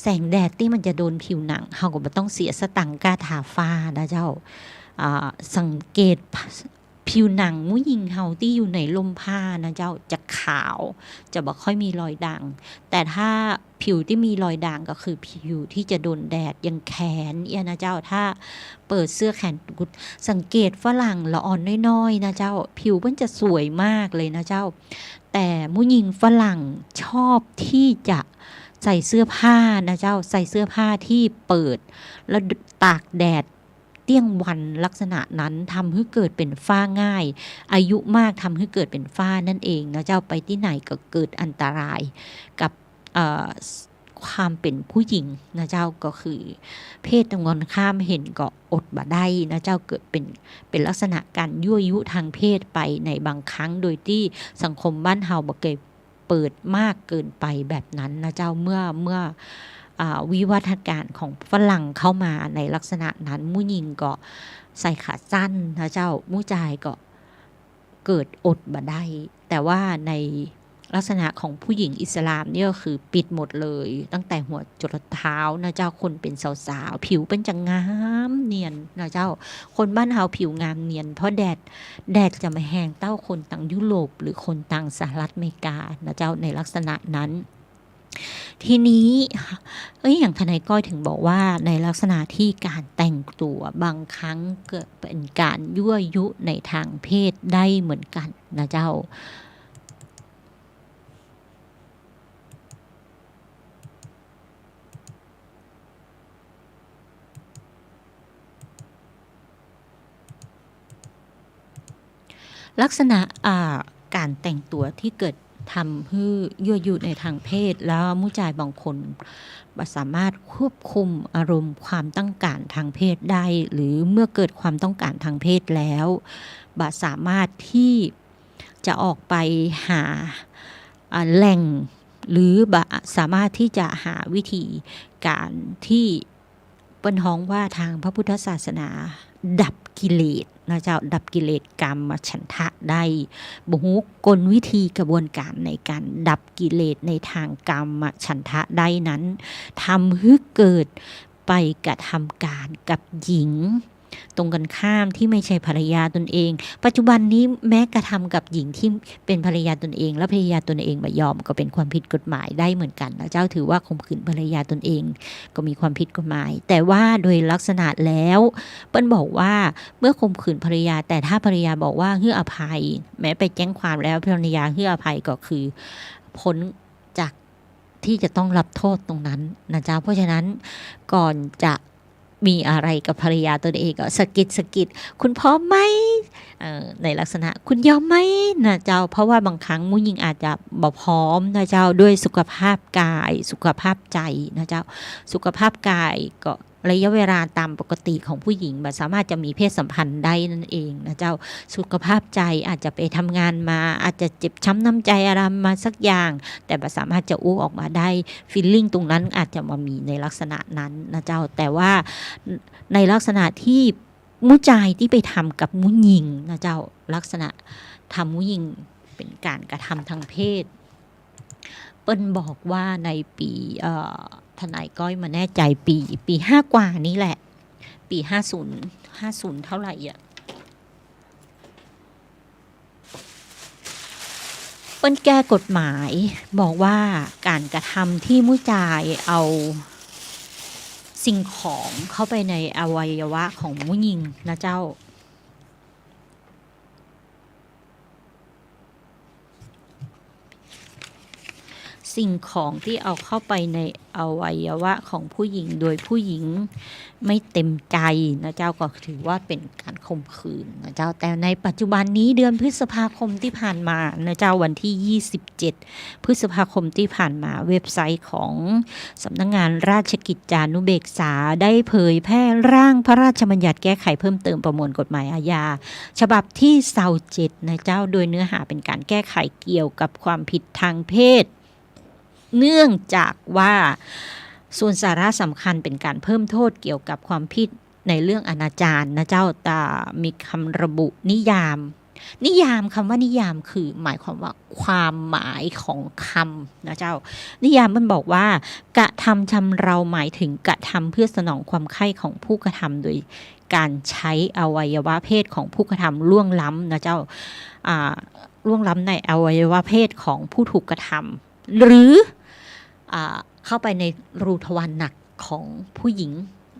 แสงแดดตี้มันจะโดนผิวหนัง เฮาก็บ่ต้องเสียสตางค์ก้าทาฝ้านะเจ้า อ่า สังเกต ผิวหนังผู้หญิงเฮาตี้อยู่ในร่มผ้านะเจ้า จะขาว จะบ่ค่อยมีรอยด่าง แต่ถ้าผิวตี้มีรอยด่างก็คือผิวตี้จะโดนแดด อย่างแขนเอี้ยนะเจ้า ถ้าเปิดเสื้อแขนกุด สังเกตฝรั่งละอ่อนน้อยๆ นะเจ้า ผิวเปิ้นจะสวยมากเลยนะเจ้า แต่ผู้หญิงฝรั่งชอบที่จะใส่เสื้อผ้านะเจ้า ใส่เสื้อผ้าที่เปิด แล้วตากแดด เตี้ยงวันลักษณะนั้น ทำหื้อเกิดเป๋นฝ้าง่าย อายุมากทำหื้อเกิดเป๋นฝ้านั่นเองนะเจ้า ไปตี้ไหนก็เกิดอันตรายกับ เอ่อ ความเป๋นผู้หญิงนะเจ้า ก็คือเพศตรงกันข้ามเห็นก็อดบ่ได้นะเจ้า เกิดเป๋น เป๋นลักษณะก๋านยั่วยุทางเพศไปในบางครั้ง โดยตี้สังคมบ้านเฮาบ่เกย เปิดมากเกินไปแบบนั้นนะเจ้า เมื่อ เมื่อ อ่า วิวัฒนาการของฝรั่งเข้ามาในลักษณะนั้น ผู้หญิงก็ใส่ขาสั้นนะเจ้า ผู้จายก็เกิดอดบ่ได้ แต่ว่าในลักษณะของผู้หญิงอิสลามนี่ก็คือปิดหมดเลย ตั้งแต่หัวจรดเท้านะเจ้า คนเป๋นสาวๆ ผิวเปิ้นจะงามเนียนนะเจ้า คนบ้านเฮาผิวงามเนียน เพราะแดด แดดจะบ่แฮงเต้าคนตางยุโรปหรือคนตางสหรัฐอเมริกานะเจ้า ในลักษณะนั้น ทีนี้ เอ้ย อย่างทนายก้อยถึงบอกว่าในลักษณะที่ก๋านแต่งตั๋วบางครั้งเกิดเป๋นก๋านยั่วยุในทางเพศได้เหมือนกั๋นนะเจ้า ลักษณะ อ่า ก๋านแต่งตั๋วตี้เกิดทำหื้อยั่วยุในทางเพศ แล้วผู้จายบางคนบ่สามารถควบคุมอารมณ์ความต้องก๋านทางเพศได้ หรือเมื่อเกิดความต้องก๋านทางเพศแล้ว บ่สามารถตี้จะออกไปหา อ่า แหล่ง หรือบ่สามารถตี้จะหาวิธีก๋านตี้ เปิ้นฮ้องว่าตางพระพุทธศาสนาดับกิเลสนะเจ้า ดับกิเลสกามฉันทะได้ บ่ฮู้กลวิธีกระบวนก๋านในก๋านดับกิเลสในตางกามฉันทะได้นั้น ทำหื้อเกิด ไปกระทำการกับหญิงตรงกันข้ามที่ไม่ใช่ภรรยาตนเอง ปัจจุบันนี้แม้กระทำกับหญิงที่เป็นภรรยาตนเอง และภรรยาตนเองบ่ยอม ก็เป็นความผิดกฎหมายได้เหมือนกันนะเจ้า ถือว่าข่มขืนภรรยาตนเอง ก็มีความผิดกฎหมาย แต่ว่าโดยลักษณะแล้ว เปิ้นบอกว่าเมื่อข่มขืนภรรยา แต่ถ้าภรรยาบอกว่าหื้ออภัย แม้ไปแจ้งความแล้วภรรยาหื้ออภัยก็คือพ้นจากที่จะต้องรับโทษตรงนั้นนะเจ้า เพราะฉะนั้นก่อนจะมีอะไรกับภรรยาตนเองก็สะกิดสะกิด "คุณพร้อมไหม" เอ่อ ในลักษณะ "คุณยอมไหม" นะเจ้า เพราะว่าบางครั้งผู้หญิงอาจจะบ่พร้อมนะเจ้า ด้วยสุขภาพกาย สุขภาพใจนะเจ้า สุขภาพกายก็ ระยะเวลาตามปกติของผู้หญิงบ่สามารถจะมีเพศสัมพันธ์ได้นั่นเองนะเจ้า สุขภาพใจอาจจะไปทำงานมา อาจจะเจ็บช้ำน้ำใจอะไรมาสักอย่าง แต่บ่สามารถจะอู้ออกมาได้ feeling ตรงนั้นอาจจะมามีในลักษณะนั้นนะเจ้า แต่ว่าในลักษณะที่ผู้จายตี้ไปทำกับผู้หญิงนะเจ้า ลักษณะทำผู้หญิงเป็นการกระทำทางเพศ เปิ้นบอกว่าในปี๋ เอ่อ ทนายก้อยบ่แน่ใจ ปี๋ ปี๋ห้ากว่านี้แหละ ปี๋ห้าศูนย์ ห้าศูนย์เท่าไหร่อะ เปิ้นแก้กฎหมายบอกว่าก๋านกระทำตี้ผู้จายเอาสิ่งของเข้าไปในอวัยวะของผู้หญิงนะเจ้า สิ่งของที่เอาเข้าไปในอวัยวะของผู้หญิงโดยผู้หญิงไม่เต็มใจนะเจ้า ก็ถือว่าเป็นการข่มขืนนะเจ้า แต่ในปัจจุบันนี้เดือนพฤษภาคมที่ผ่านมานะเจ้า วันที่ยี่สิบเจ็ดพฤษภาคมที่ผ่านมา เว็บไซต์ของสำนักงานราชกิจจานุเบกษาได้เผยแพร่ร่างพระราชบัญญัติแก้ไขเพิ่มเติมประมวลกฎหมายอาญา ฉบับที่ซาวเจ็ดนะเจ้า โดยเนื้อหาเป็นการแก้ไขเกี่ยวกับความผิดทางเพศ เนื่องจากว่าส่วนสาระสำคัญเป็นการเพิ่มโทษเกี่ยวกับความผิดในเรื่องอนาจารนะเจ้า ตา มีคำระบุนิยาม นิยาม คำว่านิยามคือหมายความว่าความหมายของคำนะเจ้า นิยามมันบอกว่า กระทำชำเราหมายถึงกระทำเพื่อสนองความใคร่ของผู้กระทำโดย การใช้อวัยวะเพศของผู้กระทำล่วงล้ำนะเจ้า อ่า ล่วงล้ำในอวัยวะเพศของผู้ถูกกระทำ หรือ อ่า เข้าไปในรูทวารหนักของผู้หญิง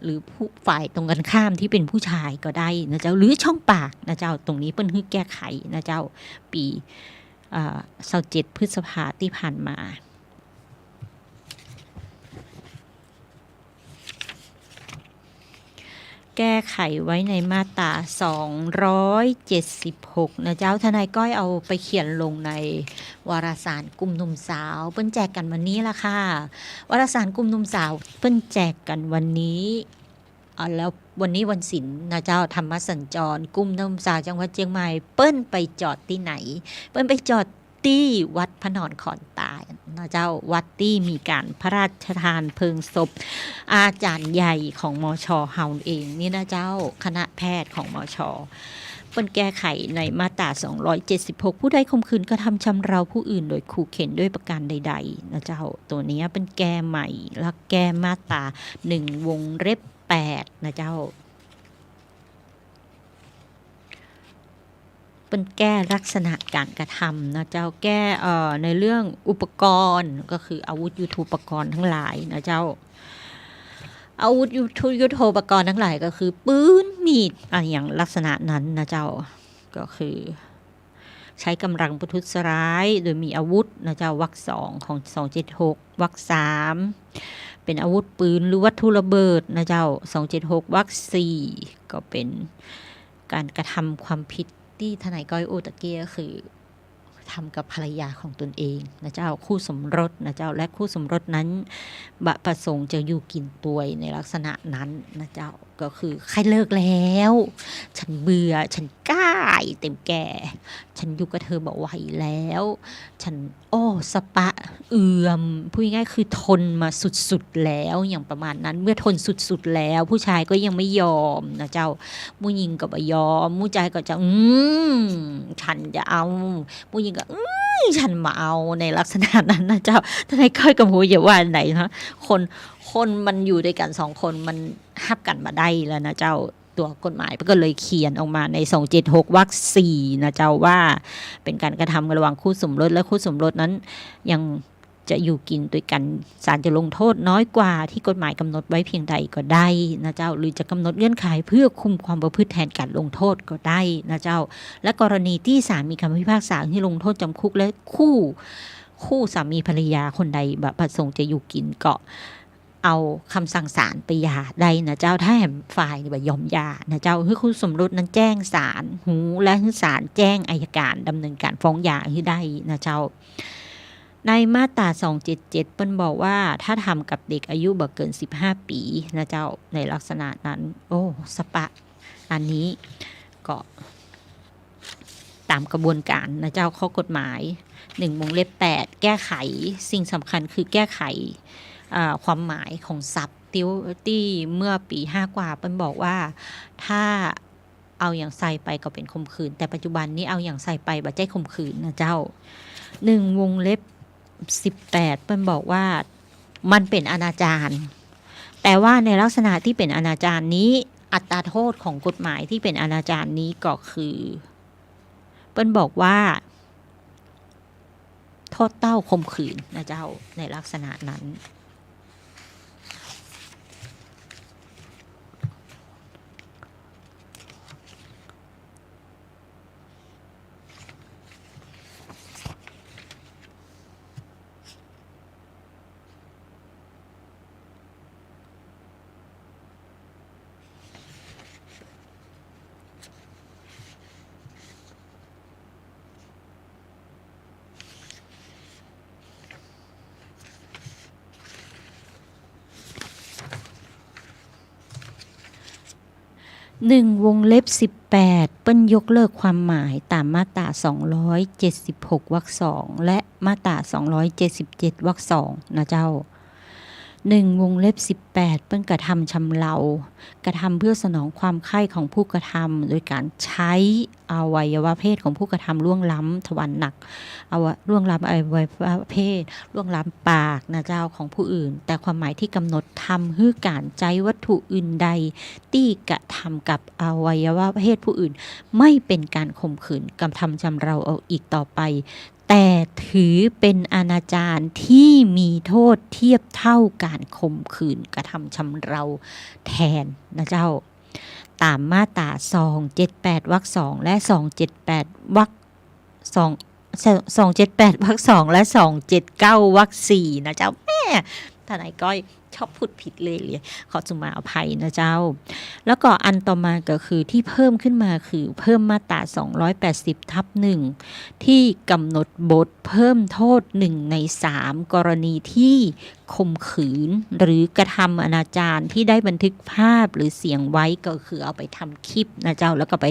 หรือผู้ ฝ่ายตรงกันข้ามที่เป็นผู้ชายก็ได้นะเจ้า หรือช่องปากนะเจ้า ตรงนี้เปิ้นหื้อแก้ไขนะเจ้า ปี๋ อ่า ซาวเจ็ดพฤษภาที่ผ่านมา แก้ไขไว้ในมาตราสองร้อยเจ็ดสิบหกนะเจ้า ทนายก้อยเอาไปเขียนลงในวารสารกลุ่มหนุ่มสาว เปิ้นแจกกั๋นวันนี้ล่ะค่ะ วารสารกลุ่มหนุ่มสาว เปิ้นแจกกั๋นวันนี้ อ่า แล้ววันนี้วันศิลป์นะเจ้า ธรรมสัญจร กลุ่มหนุ่มสาวจังหวัดเจียงใหม่ เปิ้นไปจอดตี้ไหน เปิ้นไปจอด ตี้วัดพระนอนขอนตาลนะเจ้า วัดตี้มีการพระราชทานเพลิงศพอาจารย์ใหญ่ของ มช. เฮาเองนี่นะเจ้า คณะแพทย์ของ มช. เปิ้นแก้ไขในมาตราสองร้อยเจ็ดสิบหก ผู้ใดข่มขืนกระทำชำเราผู้อื่นโดยขู่เข็นด้วยประการใดๆ นะเจ้า ตัวเนี้ยเปิ้นแก้ใหม่ แล้วแก้มาตราหนึ่งวงเล็บแปดนะเจ้า เปิ้นแก้ลักษณะการกระทำนะเจ้า แก้ เอ่อ ในเรื่องอุปกรณ์ ก็คืออาวุธยุทโธปกรณ์ทั้งหลายนะเจ้า อาวุธยุทโธ ยุทโธปกรณ์ทั้งหลายก็คือปืน มีด อะหยังลักษณะนั้นนะเจ้า ก็คือ ใช้กำลังประทุษร้ายโดยมีอาวุธนะเจ้า วรรคสองของสองเจ็ดหก วรรคสาม เป็นอาวุธปืนหรือวัตถุระเบิดนะเจ้า สองเจ็ดหก วรรคสี่ ก็เป็น การกระทำความผิดตี้ทนายก้อยอู้ตะกี้ก็คือ ทำกับภรรยาของตนเองนะเจ้า คู่สมรสนะเจ้า และคู่สมรสนั้นบ่ประสงค์จะอยู่กิ๋นตวยในลักษณะนั้นนะเจ้า ก็คือใค่เลิกแล้ว ฉันเบื่อ ฉันก้ายเต็มแก่ ฉันอยู่กับเธอบ่ไหวแล้ว ฉัน โอ้ สะปะเอือม พูดง่ายๆ คือทนมาสุดๆ แล้ว อย่างประมาณนั้น เมื่อทนสุดๆ แล้ว ผู้ชายก็ยังไม่ยอมนะเจ้า ผู้หญิงก็บ่ยอม ผู้จายก็จะ อืม ฉันจะเอา ผู้หญิงก็ อื ตึงฉันบ่เอา ในลักษณะนั้นนะเจ้า ทนายก้อยก็บ่ฮู้จะว่าอันใดนะ คน คนมันอยู่ตวยกั๋นสองคน มันฮับกั๋นบ่ได้แล้วนะเจ้า ตั๋วกฎหมายก็เลยเขียนออกมาในสองเจ็ดหกวรรคสี่นะเจ้า ว่าเป๋นก๋านกระทำระหว่างคู่สมรส และคู่สมรสนั้นยังจะอยู่กิ๋นตวยกั๋น ศาลจะลงโทษน้อยกว่าตี้กฎหมายก๋ำหนดไว้เพียงใดก็ได้นะเจ้า หรือจะก๋ำหนดเงื่อนไขเพื่อคุมความประพฤติแทนก๋านลงโทษก็ได้นะเจ้า และกรณีตี้ศาลมีกำพิพากษาหื้อลงโทษจำคุก และคู่ คู่สามีภรรยาคนใดบ่ประสงค์จะอยู่กิ๋นก็ เอากำสั่งศาลไปหย่าได้นะเจ้า ถ้าแหมฝ่ายนี่บ่ยอมหย่านะเจ้า หื้อคู่สมรสนั้นแจ้งศาลฮู้ และหื้อศาลแจ้งอัยก๋านดำเนินก๋านฟ้องหย่าหื้อได้นะเจ้า ในมาตราสองเจ็ดเจ็ดเปิ้นบอกว่า ถ้าทำกับเด็กอายุบ่เกินสิบห้าปี๋นะเจ้า ในลักษณะนั้น โอ้ สปะ อันนี้ก็ ต๋ามกระบวนก๋านนะเจ้า ข้อกฎหมาย หนึ่ง วงเล็บแปด แก้ไข สิ่งสำคัญคือแก้ไข อ่า ความหมายของศัพท์ตี้ ตี้เมื่อปี๋ห้ากว่าเปิ้นบอกว่า ถ้าเอาหยังใส่ไปก็เป๋นข่มขืน แต่ปัจจุบันนี้เอาหยังใส่ไปบ่ใจ้ข่มขืนนะเจ้า หนึ่ง วงเล็บสิบแปด เปิ้นบอกว่ามันเป๋นอนาจาร แต่ว่าในลักษณะตี้เป๋นอนาจารนี้ อัตราโทษของกฎหมายตี้เป๋นอนาจารนี้ก็คือ เปิ้นบอกว่า โทษเต้าข่มขืนนะเจ้า ในลักษณะนั้น หนึ่ง วงเล็บสิบแปด เปิ้นยกเลิกความหมายต๋ามมาตราสองร้อยเจ็ดสิบหกวรรคสอง และมาตราสองร้อยเจ็ดสิบเจ็ดวรรคสองนะเจ้า หนึ่ง วงเล็บสิบแปด เปิ้นกระทำชำเรา กระทำเพื่อสนองความใคร่ของผู้กระทำ โดยก๋านใจ๊อวัยวะเพศของผู้กระทำล่วงล้ำ ทวารหนัก อวะ- ล่วงล้ำอวัยวะเพศ ล่วงล้ำปากนะเจ้า ของผู้อื่น แต่ความหมายตี้ก๋ำหนดทำหื้อก๋านใจ๊วัตถุอื่นใดตี้กระทำกับอวัยวะเพศผู้อื่น ไม่เป๋นก๋านข่มขืน กระทำชำเราเอาอีกต่อไป แต่ถือเป๋นอนาจารตี้มีโทษเทียบเต้าก๋านข่มขืนกระทำชำเราแตนนะเจ้า ต๋ามมาตราสองเจ็ดแปดวรรคสอง และสองเจ็ดแปดวรรคสอง สองเจ็ดแปดวรรคสอง และสองเจ็ดเก้าวรรคสี่นะเจ้า แม่ ทนายก้อยชอบพูดผิดเรื่อยเลย ขอสุมาอภัยนะเจ้า แล้วก็อันต่อมาก็คือตี้เพิ่มขึ้นมาคือเพิ่มมาตราสองร้อยแปดสิบทับหนึ่ง ตี้ก๋ำหนดบทเพิ่มโทษหนึ่งในสามกรณีตี้ข่มขืนหรือกระทำอนาจารตี้ได้บันทึกภาพหรือเสียงไว้ ก็คือเอาไปทำคลิปนะเจ้า แล้วก็ไป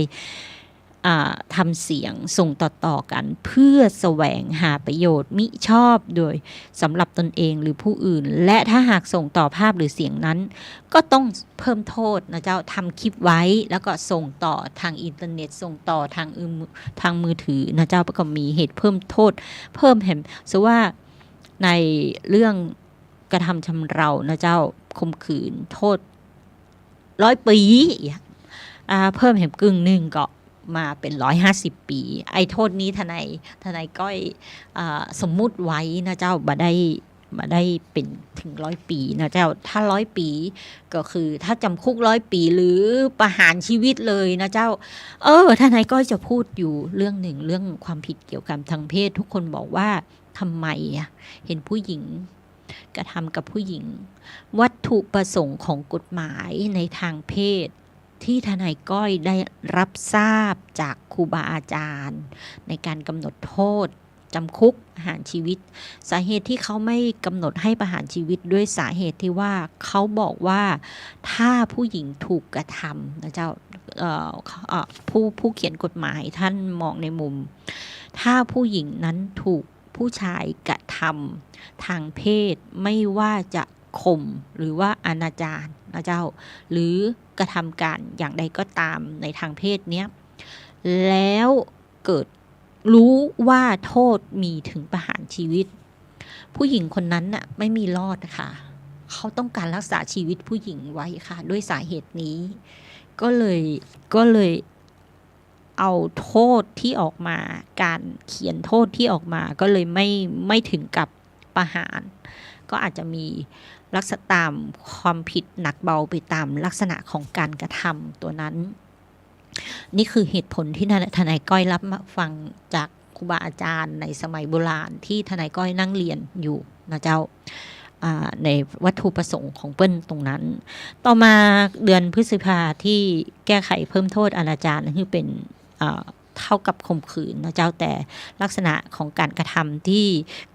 อ่า ทำเสียงส่งต่อๆ กั๋น เพื่อแสวงหาประโยชน์มิชอบโดยสำหรับตนเองหรือผู้อื่น และถ้าหากส่งต่อภาพหรือเสียงนั้น ก็ต้องเพิ่มโทษนะเจ้า ทำคลิปไว้ แล้วก็ส่งต่อทางอินเทอร์เน็ต ส่งต่อทางอืม- ทางมือถือนะเจ้า ก็มีเหตุเพิ่มโทษ เพิ่มแหม สมมุติว่าในเรื่องกระทำชำเรานะเจ้า ข่มขืน โทษ ร้อยปี๋ อ่า เพิ่มแหมกึ่งนึ่งก็มาเป๋นร้อยห้าสิบปี๋ ไอ้โทษนี้ทนาย ทนายก้อย อ่า สมมุติไว้นะเจ้า บ่ได้ บ่ได้เป๋นเถิงร้อยปี๋นะเจ้า ถ้าร้อยปี๋ก็คือถ้าจำคุกร้อยปี๋ หรือประหารชีวิตเลยนะเจ้า เออ ทนายก้อยจะพูดอยู่เรื่องนึ่ง เรื่องความผิดเกี่ยวกับทางเพศ ทุกคนบอกว่าทำไมอะ เห็นผู้หญิง กระทำกับผู้หญิง วัตถุประสงค์ของกฎหมายในทางเพศ ตี้ทนายก้อยได้รับทราบจากครูบาอาจารย์ ในการกำหนดโทษจำคุกประหารชีวิต สาเหตุที่เขาไม่กำหนดให้ประหารชีวิตด้วยสาเหตุที่ว่าเขาบอกว่าถ้าผู้หญิงถูกกระทำนะเจ้า เอ่อ เอ่อ ผู้- ผู้เขียนกฎหมายท่านมองในมุม ถ้าผู้หญิงนั้นถูก ผู้ชายกระทำทางเพศ ไม่ว่าจะข่มหรือว่าอนาจารนะเจ้า หรือกระทำการอย่างใดก็ตามในทางเพศเนี้ย แล้วเกิด รู้ว่าโทษมีถึงประหารชีวิต ผู้หญิงคนนั้นน่ะไม่มีรอดนะคะ เขาต้องการรักษาชีวิตผู้หญิงไว้ค่ะ ด้วยสาเหตุนี้ ก็เลย ก็เลยเอาโทษที่ออกมา การเขียนโทษที่ออกมา ก็เลยไม่ ไม่ถึงกับประหาร ก็อาจจะมีลักษณะตามความผิดหนักเบาไปตามลักษณะของการกระทำตัวนั้น นี่คือเหตุผลที่ทนาย ทนายก้อยรับมาฟังจากครูบาอาจารย์ในสมัยโบราณที่ทนายก้อยนั่งเรียนอยู่นะเจ้า อ่า ในวัตถุประสงค์ของเปิ้นตรงนั้น ต่อมาเดือนพฤษภาที่แก้ไขเพิ่มโทษอนาจารให้เป็น อ่า เท่ากับข่มขืนนะเจ้า แต่ลักษณะของการกระทำที่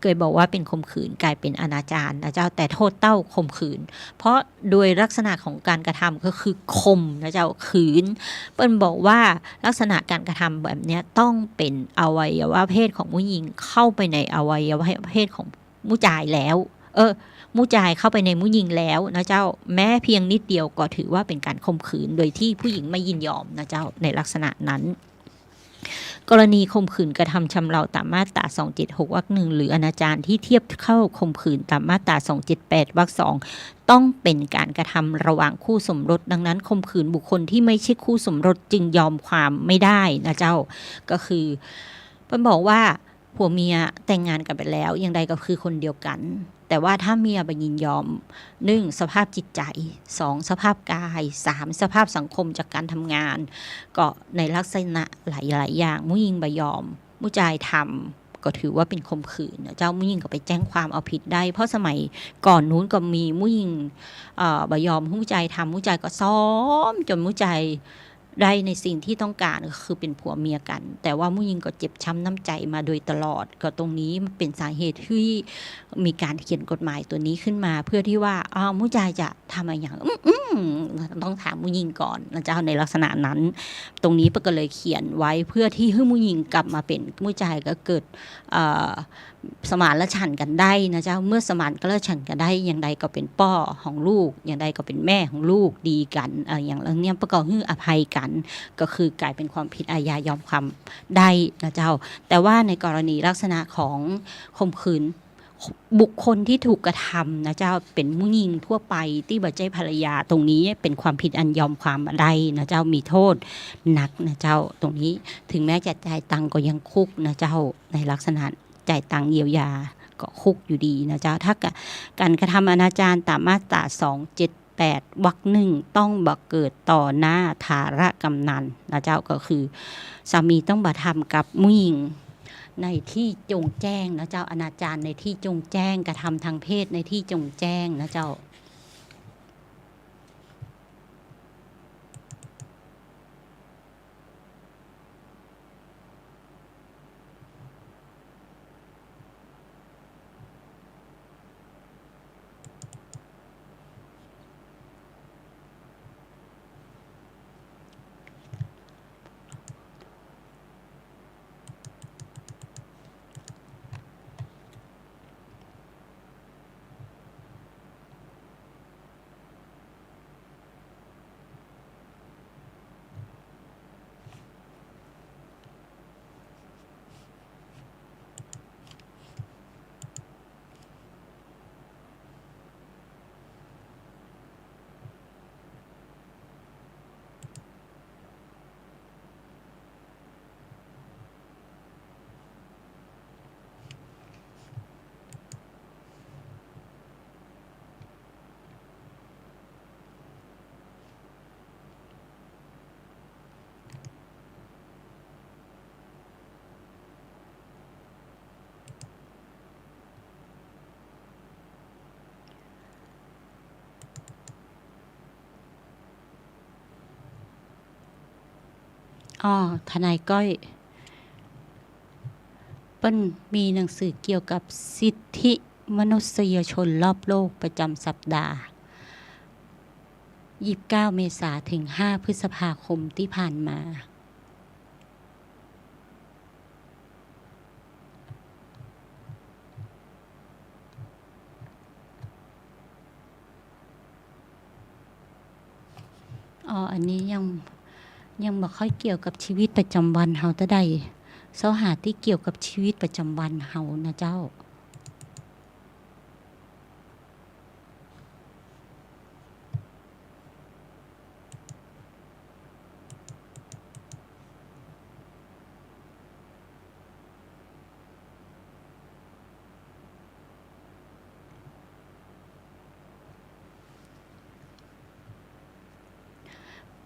เกยบอกว่าเป็นข่มขืนกลายเป็นอนาจารนะเจ้า แต่โทษเต้าข่มขืน เพราะโดยลักษณะของการกระทำก็คือข่มนะเจ้า ขืน เปิ้นบอกว่าลักษณะการกระทำแบบเนี้ยต้องเป็นอวัยวะเพศของผู้หญิงเข้าไปในอวัยวะเพศของผู้จายแล้ว เออ ผู้จายเข้าไปในผู้หญิงแล้วนะเจ้า แม้เพียงนิดเดียวก็ถือว่าเป็นการข่มขืนโดยที่ผู้หญิงไม่ยินยอมนะเจ้า ในลักษณะนั้น กรณีข่มขืนกระทำชำเราตามมาตรา สองเจ็ดหก วรรค หนึ่ง หรืออนาจารที่เทียบเท่าข่มขืนตามมาตรา สองเจ็ดแปด วรรค สอง ต้องเป็นการกระทำระหว่างคู่สมรส ดังนั้นข่มขืนบุคคลที่ไม่ใช่คู่สมรสจึงยอมความไม่ได้นะเจ้า ก็คือเปิ้นบอกว่าผัวเมียแต่งงานกันไปแล้ว อย่างใดก็คือคนเดียวกัน แต่ว่าถ้าเมียบ่ยินยอม หนึ่ง สภาพจิตใจ สอง สภาพกาย สาม สภาพสังคมจากการทำงาน ก็ในลักษณะหลายๆ อย่าง ผู้หญิงบ่ยอม ผู้จายทำ ก็ถือว่าเป็นข่มขืนนะเจ้า ผู้หญิงก็ไปแจ้งความเอาผิดได้ เพราะสมัยก่อนนู้นก็มีผู้หญิง เอ่อ บ่ยอมผู้จายทำ ผู้จายก็ซ้อมจนผู้จายได้ในสิ่งที่ต้องการ ก็คือเป็นผัวเมียกัน แต่ว่าผู้หญิงก็เจ็บช้ำน้ำใจมาโดยตลอด ก็ตรงนี้มันเป็นสาเหตุที่มีการเขียนกฎหมายตัวนี้ขึ้นมา เพื่อที่ว่า อ้าว ผู้จายจะทำอะหยัง อืม อืม ต้องถามผู้หญิงก่อนนะเจ้า ในลักษณะนั้น ตรงนี้เปิ้นก็เลยเขียนไว้เพื่อที่หื้อผู้หญิงกลับมาเป็นผู้จาย ก็เกิด เอ่อ สมานฉันท์กันได้นะเจ้า เมื่อสมานฉันท์กันได้ อย่างใดก็เป็นป้อของลูก อย่างใดก็เป็นแม่ของลูก ดีกัน เอ่อ อย่างเรื่องเนี้ยเปิ้นก็หื้ออภัยกัน ก็คือกลายเป็นความผิดอาญายอมความได้นะเจ้า แต่ว่าในกรณีลักษณะของข่มขืนบุคคลที่ถูกกระทำนะเจ้า เป็นผู้หญิงทั่วไปตี้บ่ใจ้ภรรยา ตรงนี้เป็นความผิดอันยอมความบ่ได้นะเจ้า มีโทษหนักนะเจ้า ตรงนี้ถึงแม้จะจ่ายตังค์ก็ยังคุกนะเจ้า ในลักษณะจ่ายตังค์เยียวยาก็คุกอยู่ดีนะเจ้า ถ้ากะ การกระทำอนาจารตามมาตรา สองเจ็ดแปด วรรค หนึ่ง ต้องบ่เกิดต่อหน้าฐานะกำนันนะเจ้า ก็คือสามีต้องบ่ทำกับผู้หญิงในที่โจ่งแจ้งนะเจ้า อนาจารในที่โจ่งแจ้ง กระทำทางเพศในที่โจ่งแจ้งนะเจ้า อ้อ ทนายก้อย เปิ้นมีหนังสือเกี่ยวกับสิทธิมนุษยชนรอบโลกประจำสัปดาห์ ยี่สิบเก้า เมษาถึง ห้า พฤษภาคมที่ผ่านมา อ๋อ อันนี้ยัง ยังบ่ค่อยเกี่ยวกับชีวิตประจำวันเฮาเต้าใด เซาะหาตี้เกี่ยวกับชีวิตประจำวันเฮานะเจ้า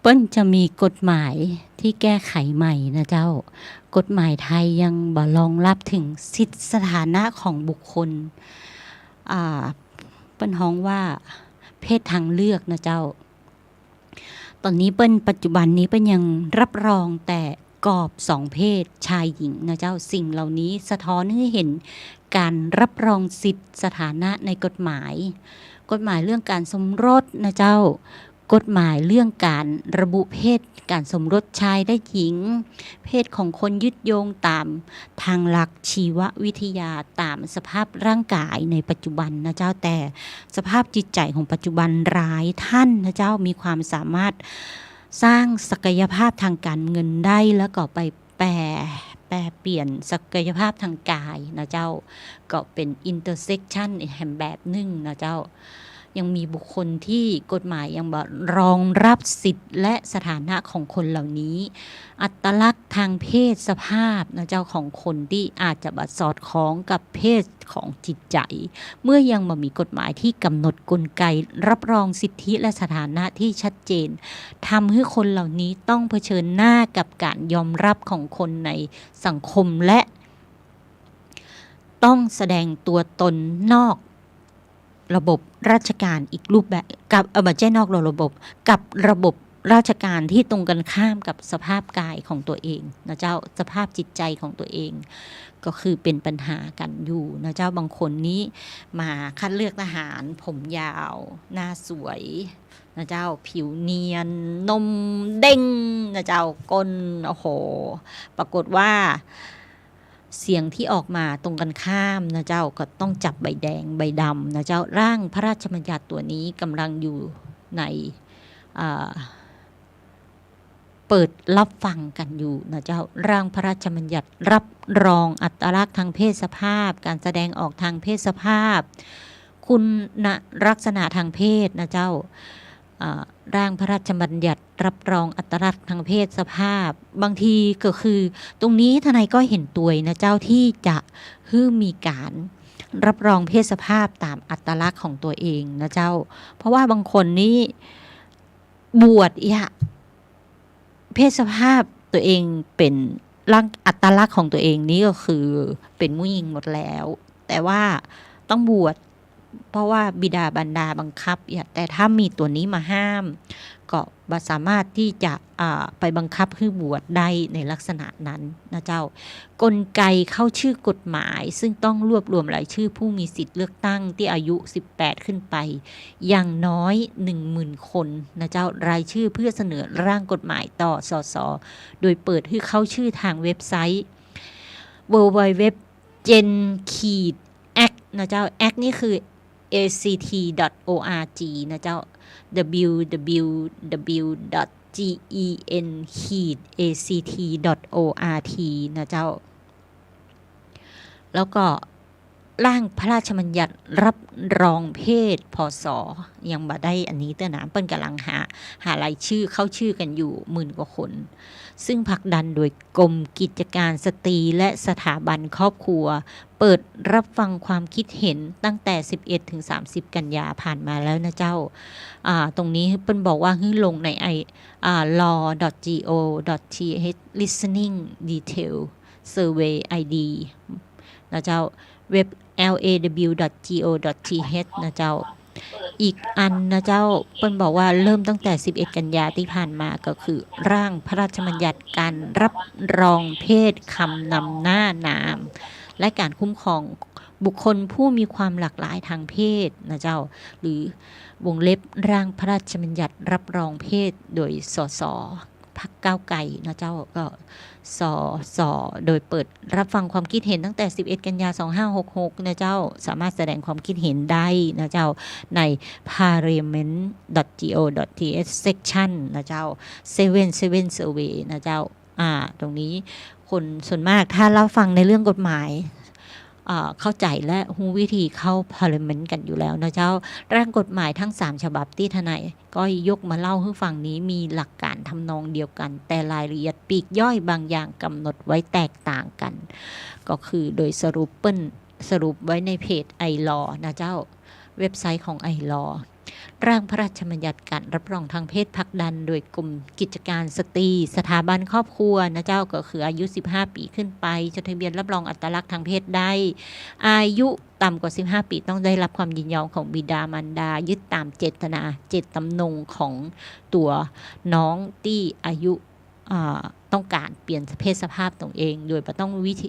เปิ้นจะมีกฎหมายตี้แก้ไขใหม่นะเจ้า กฎหมายไทยยังบ่รองรับเถิงสิทธิสถานะของบุคคล อ่า เปิ้นฮ้องว่าเพศทางเลือกนะเจ้า ต๋อนนี้เปิ้น ปัจจุบันนี้เปิ้นยังรับรองแต่กรอบสองเพศชายหญิงนะเจ้า สิ่งเหล่านี้สะท้อนหื้อเห็นก๋านรับรองสิทธิสถานะในกฎหมาย กฎหมายเรื่องก๋านสมรสนะเจ้า กฎหมายเรื่องก๋านระบุเพศก๋านสมรสชายและหญิง เพศของคนยึดโยงต๋ามทางหลักชีววิทยา ต๋ามสภาพร่างก๋ายในปัจจุบันนะเจ้า แต่สภาพจิตใจ๋ของปัจจุบันหลายต้านนะเจ้า มีความสามารถสร้างศักยภาพทางก๋านเงินได้ แล้วก็ไปแปร แปรเปลี่ยนศักยภาพทางกายนะเจ้า ก็เป๋น intersection แหมแบบนึ่งนะเจ้า ยังมีบุคคลตี้กฎหมายยังบ่รองรับสิทธิและสถานะของคนเหล่านี้ อัตลักษณ์ทางเพศสภาพนะเจ้า ของคนตี้อาจจะบ่สอดคล้องกับเพศของจิตใจ๋ เมื่อยังบ่มีกฎหมายตี้ก๋ำหนดกลไกรับรองสิทธิและสถานะตี้ชัดเจน ทำหื้อคนเหล่านี้ต้องเผชิญหน้ากับก๋านยอมรับของคนในสังคม และต้องแสดงตัวตนนอก ระบบราชการอีกรูปแบบ กับ เอ่อ บ่ใจ้นอกระบบ กับระบบราชการตี้ตรงกันข้ามกับสภาพกายของตั๋วเองนะเจ้า สภาพจิตใจ๋ของตั๋วเอง ก็คือเป๋นปัญหากั๋นอยู่นะเจ้า บางคนนี้มาคัดเลือกทหาร ผมยาว หน้าสวยนะเจ้า ผิวเนียน นมเด้งนะเจ้า ก้น โอ้โห ปรากฏว่า เสียงตี้ออกมาตรงกันข้ามนะเจ้า ก็ต้องจับใบแดงใบดำนะเจ้า ร่างพระราชบัญญัติตั๋วนี้ก๋ำลังอยู่ใน อ่า เปิดรับฟังกั๋นอยู่นะเจ้า ร่างพระราชบัญญัติรับรองอัตลักษณ์ทางเพศสภาพ ก๋านแสดงออกทางเพศสภาพ คุณลักษณะทางเพศนะเจ้า อ่า ร่างพระราชบัญญัติรับรองอัตลักษณ์ทางเพศสภาพ บางทีก็คือ ตรงนี้ทนายก็เห็นตวยนะเจ้า ตี้จะหื้อมีก๋านรับรองเพศสภาพต๋ามอัตลักษณ์ของตั๋วเองนะเจ้า เพราะว่าบางคนนี้บวชเอียะ เพศสภาพตั๋วเองเป๋น ร่าง อัตลักษณ์ของตั๋วเองนี้ก็คือเป๋นผู้หญิงหมดแล้ว แต่ว่าต้องบวช เพราะว่าบิดามารดาบังคับเอียะ แต่ถ้ามีตั๋วนี้มาห้าม ก็บ่สามารถตี้จะ อ่า ไปบังคับหื้อบวชได้ในลักษณะนั้นนะเจ้า กลไกเข้าชื่อกฎหมาย ซึ่งต้องรวบรวมรายชื่อผู้มีสิทธิ์เลือกตั้งตี้อายุสิบแปดขึ้นไป อย่างน้อยหนึ่งหมื่นคนนะเจ้า รายชื่อเพื่อเสนอร่างกฎหมายต่อ สส โดยเปิดหื้อเข้าชื่อทางเว็บไซต์ ดับเบิลยู ดับเบิลยู ดับเบิลยู ดับเบิลยู ดอท เจน ขีด แอค นะเจ้า แอค นี่คือ เอ ซี ที ดอท โอ อาร์ จี นะเจ้า ดับเบิลยู ดับเบิลยู ดับเบิลยู ดอท จี อี เอ็น ขีด เอ ซี ที ดอท โอ อาร์ ที นะเจ้า แล้วก็ ร่างพระราชบัญญัติรับรองเพศ ผส ยังบ่ได้อันนี้เตื้อนะ เปิ้นก่ำลังหา หารายชื่อเข้าชื่อกั๋นอยู่หมื่นกว่าคน ซึ่งผลักดันโดยกรมกิจการสตรีและสถาบันครอบครัว เปิดรับฟังความคิดเห็นตั้งแต่สิบเอ็ดถึงสามสิบกันยาผ่านมาแล้วนะเจ้า อ่า ตรงนี้เปิ้นบอกว่าหื้อลงในไอ อ่า ลอ ดอท จี โอ ดอท ที เอช listening detail survey ไอ ดี นะเจ้า เว็บ แอล เอ ดับเบิลยู ดอท จี โอ ดอท ที เอช นะเจ้า อีกอันนะเจ้า เปิ้นบอกว่าเริ่มตั้งแต่สิบเอ็ดกันยาตี้ผ่านมา ก็คือร่างพระราชบัญญัติการรับรองเพศคำนำหน้านาม และการคุ้มครองบุคคลผู้มีความหลากหลายทางเพศนะเจ้า หรือวงเล็บร่างพระราชบัญญัติรับรองเพศโดย สส พรรคก้าวไกลนะเจ้า ก็ สส โดยเปิดรับฟังความคิดเห็นตั้งแต่สิบเอ็ดกันยาสองห้าหกหกนะเจ้า สามารถแสดงความคิดเห็นได้นะเจ้า ใน parliament dot go dot th section นะเจ้า seven seven survey นะเจ้า อ่า ตรงนี้คนส่วนมากถ้ารับฟังในเรื่องกฎหมาย อ่า เข้าใจ๋และฮู้วิธีเข้า Parliament กั๋นอยู่แล้วนะเจ้า ร่างกฎหมายทั้งสามฉบับตี้ทนายก้อยยกมาเล่าหื้อฟังนี้มีหลักการทำนองเดียวกั๋น แต่รายละเอียดปลีกย่อยบางอย่างกำหนดไว้แตกต่างกั๋น ก็คือโดยสรุปเปิ้น สรุปไว้ในเพจ ไอลอว์ นะเจ้า เว็บไซต์ของ ไอลอว์ ร่างพระราชบัญญัติการรับรองทางเพศผลักดันโดยกรมกิจการสตรี สถาบันครอบครัวนะเจ้า ก็คืออายุสิบห้าปี๋ขึ้นไป จดทะเบียนรับรองอัตลักษณ์ทางเพศได้ อายุต่ำกว่าสิบห้าปี๋ต้องได้รับความยินยอมของบิดามารดา ยึดต๋ามเจตนา เจตจำนงของตั๋วน้องตี้อายุ อ่า ต้องก๋านเปลี่ยนเพศสภาพตั๋วเอง โดยบ่ต้องวิธี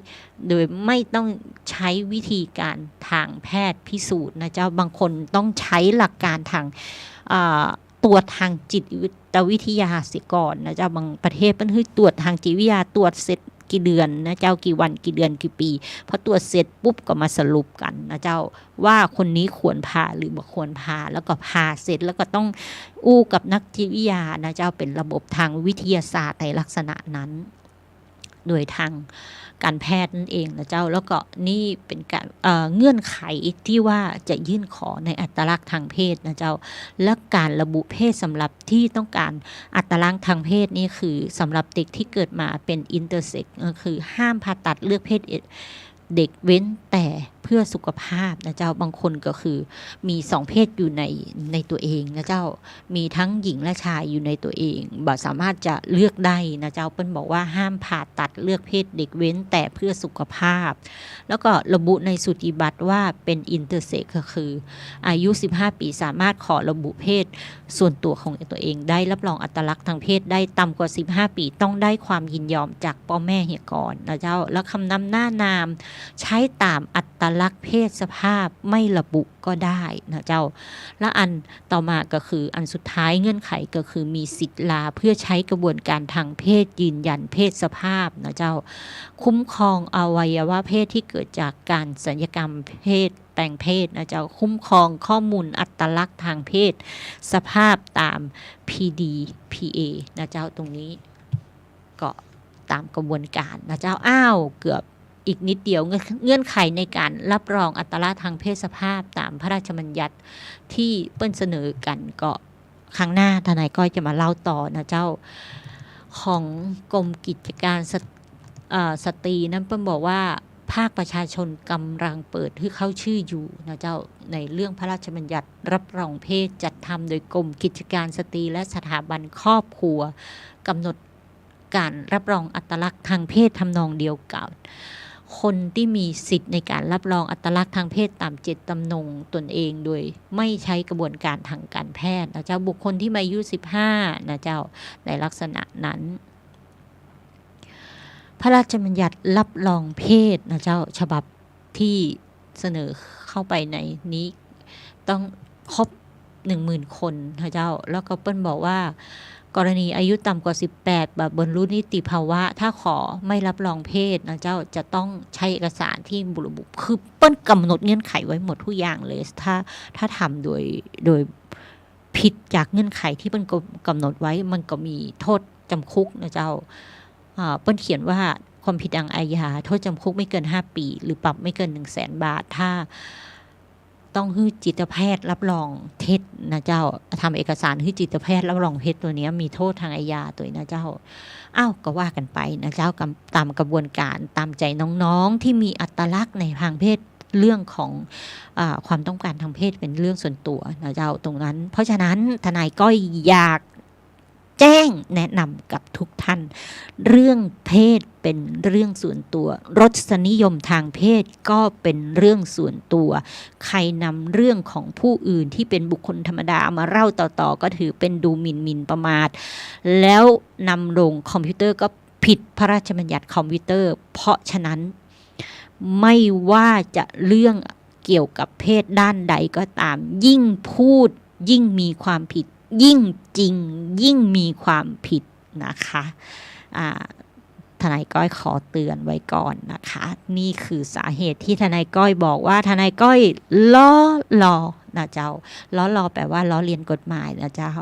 โดยไม่ต้องใช้วิธีการทางแพทย์พิสูจน์นะเจ้า บางคนต้องใช้หลักการทาง อ่า ตรวจทางจิตวิทยาเสียก่อนนะเจ้า บางประเทศเปิ้นหื้อตรวจทางจิตวิทยา ตรวจเสร็จกี่เดือนนะเจ้า กี่วัน กี่เดือน กี่ปี๋ พอตรวจเสร็จปุ๊บก็มาสรุปกั๋นนะเจ้า ว่าคนนี้ควรผ่าหรือบ่ควรผ่า แล้วก็ผ่าเสร็จแล้วก็ต้องอู้กับนักจิตวิทยานะเจ้า เป๋นระบบทางวิทยาศาสตร์ในลักษณะนั้น โดยทางการแพทย์นั่นเองนะเจ้า แล้วก็นี่เป๋นการ เอ่อ เงื่อนไขที่ว่าจะยื่นขอในอัตลักษณ์ทางเพศนะเจ้า และการระบุเพศสำหรับที่ต้องการอัตลักษณ์ทางเพศนี่คือสำหรับเด็กที่เกิดมาเป๋น intersex ก็คือห้ามผ่าตัดเลือกเพศ เด็กเว้นแต่เพื่อสุขภาพนะเจ้า บางคนก็คือมีสองเพศอยู่ใน ในตั๋วเองนะเจ้า มีทั้งหญิงและชายอยู่ในตั๋วเอง บ่สามารถจะเลือกได้นะเจ้า เปิ้นบอกว่าห้ามผ่าตัดเลือกเพศเด็กเว้นแต่เพื่อสุขภาพ แล้วก็ระบุในสูติบัตรว่าเป๋น intersex ก็คืออายุสิบห้าปี๋สามารถขอระบุเพศ ส่วนตั๋วของตั๋วเองได้ รับรองอัตลักษณ์ทางเพศได้ ต่ำกว่าสิบห้าปี๋ต้องได้ความยินยอมจากป้อแม่เหียก่อนนะเจ้า แล้วคำนำหน้านามใช้ต๋ามอัตลักษณ์เพศสภาพไม่ระบุก็ได้นะเจ้า และอันต่อมาก็คืออันสุดท้ายเงื่อนไขก็คือมีสิทธิ์ลาเพื่อใช้กระบวนการทางเพศยืนยันเพศสภาพนะเจ้า คุ้มครองอวัยวะเพศที่เกิดจากการศัลยกรรมเพศ แปลงเพศนะเจ้า คุ้มครองข้อมูลอัตลักษณ์ทางเพศสภาพต๋าม พีดีพีเอ นะเจ้า ตรงนี้ก็ต๋ามกระบวนการนะเจ้า อ้าว เกือบอีกนิดเดียว เงื่อน เงื่อนไขในการรับรองอัตลักษณ์ทางเพศสภาพต๋ามพระราชบัญญัติที่เปิ้นเสนอกั๋นก็ ครั้งหน้าทนายก้อยจะมาเล่าต่อนะเจ้า ของกรมกิจการสต- เอ่อ สตรีนั้นเปิ้นบอกว่าภาคประชาชนกำลังเปิดหื้อเข้าชื่ออยู่นะเจ้า ในเรื่องพระราชบัญญัติรับรองเพศจัดทำโดยกรมกิจการสตรีและสถาบันครอบครัว กำหนดการรับรองอัตลักษณ์ทางเพศทำนองเดียวกั๋น คนที่มีสิทธิ์ในการรับรองอัตลักษณ์ทางเพศต๋ามเจตจำนงตนเองโดยไม่ใช้กระบวนการทางการแพทย์นะเจ้า บุคคลที่มีอายุสิบห้านะเจ้า ในลักษณะนั้น พระราชบัญญัติรับรองเพศนะเจ้า ฉบับที่เสนอเข้าไปในนี้ต้องครบหนึ่งหมื่นคนนะเจ้า แล้วก็เปิ้นบอกว่า กรณีอายุต่ำกว่าสิบแปด บ่บรรลุนิติภาวะ ถ้าขอไม่รับรองเพศนะเจ้า จะต้องใช้เอกสารที่บ่ระบุ คือเปิ้นกำหนดเงื่อนไขไว้หมดทุกอย่างเลย ถ้า ถ้าทำโดย โดยผิดจากเงื่อนไขที่เปิ้นกำ กำหนดไว้ มันก็มีโทษจำคุกนะเจ้า อ่า เปิ้นเขียนว่าความผิดทางอาญา โทษจำคุกไม่เกินห้าปี๋ หรือปรับไม่เกินหนึ่งแสนบาท ถ้า ต้องหื้อจิตแพทย์รับรองเท็จนะเจ้า ทำเอกสารหื้อจิตแพทย์รับรองเท็จ ตั๋วเนี้ยมีโทษทางอาญาตวยนะเจ้า อ้าว ก็ว่ากั๋นไปนะเจ้า กำ- ต๋ามกระบวนการ ต๋ามใจ๋น้องๆ ที่มีอัตลักษณ์ในทางเพศ เรื่องของ อ่า ความต้องการทางเพศเป๋นเรื่องส่วนตั๋วนะเจ้า ตรงนั้น เพราะฉะนั้นทนายก้อยอยาก แจ้งแนะนำกับทุกท่าน เรื่องเพศเป๋นเรื่องส่วนตั๋ว รสนิยมทางเพศก็เป๋นเรื่องส่วนตั๋ว ใครนำเรื่องของผู้อื่นที่เป็นบุคคลธรรมดามาเล่าต่อๆ ก็ถือเป็นดูหมิ่นหมิ่นประมาท แล้วนำลงคอมพิวเตอร์ก็ผิดพระราชบัญญัติคอมพิวเตอร์ เพราะฉะนั้น ไม่ว่าจะเรื่องเกี่ยวกับเพศด้านใดก็ต๋าม ยิ่งพูดยิ่งมีความผิด ยิ่งจริงยิ่งมีความผิดนะคะ อ่า ทนายก้อยขอเตือนไว้ก่อนนะคะ นี่คือสาเหตุที่ทนายก้อยบอกว่าทนายก้อยล้อลอนะเจ้า ล้อลอแปลว่าล้อเลียนกฎหมายนะเจ้า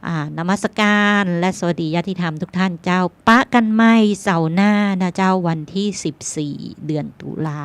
อ่า นมัสการและสวัสดีญาติธรรมทุกท่านเจ้า ปะกั๋นใหม่เสาร์หน้านะเจ้า วันตี้สิบสี่ เดือนตุลา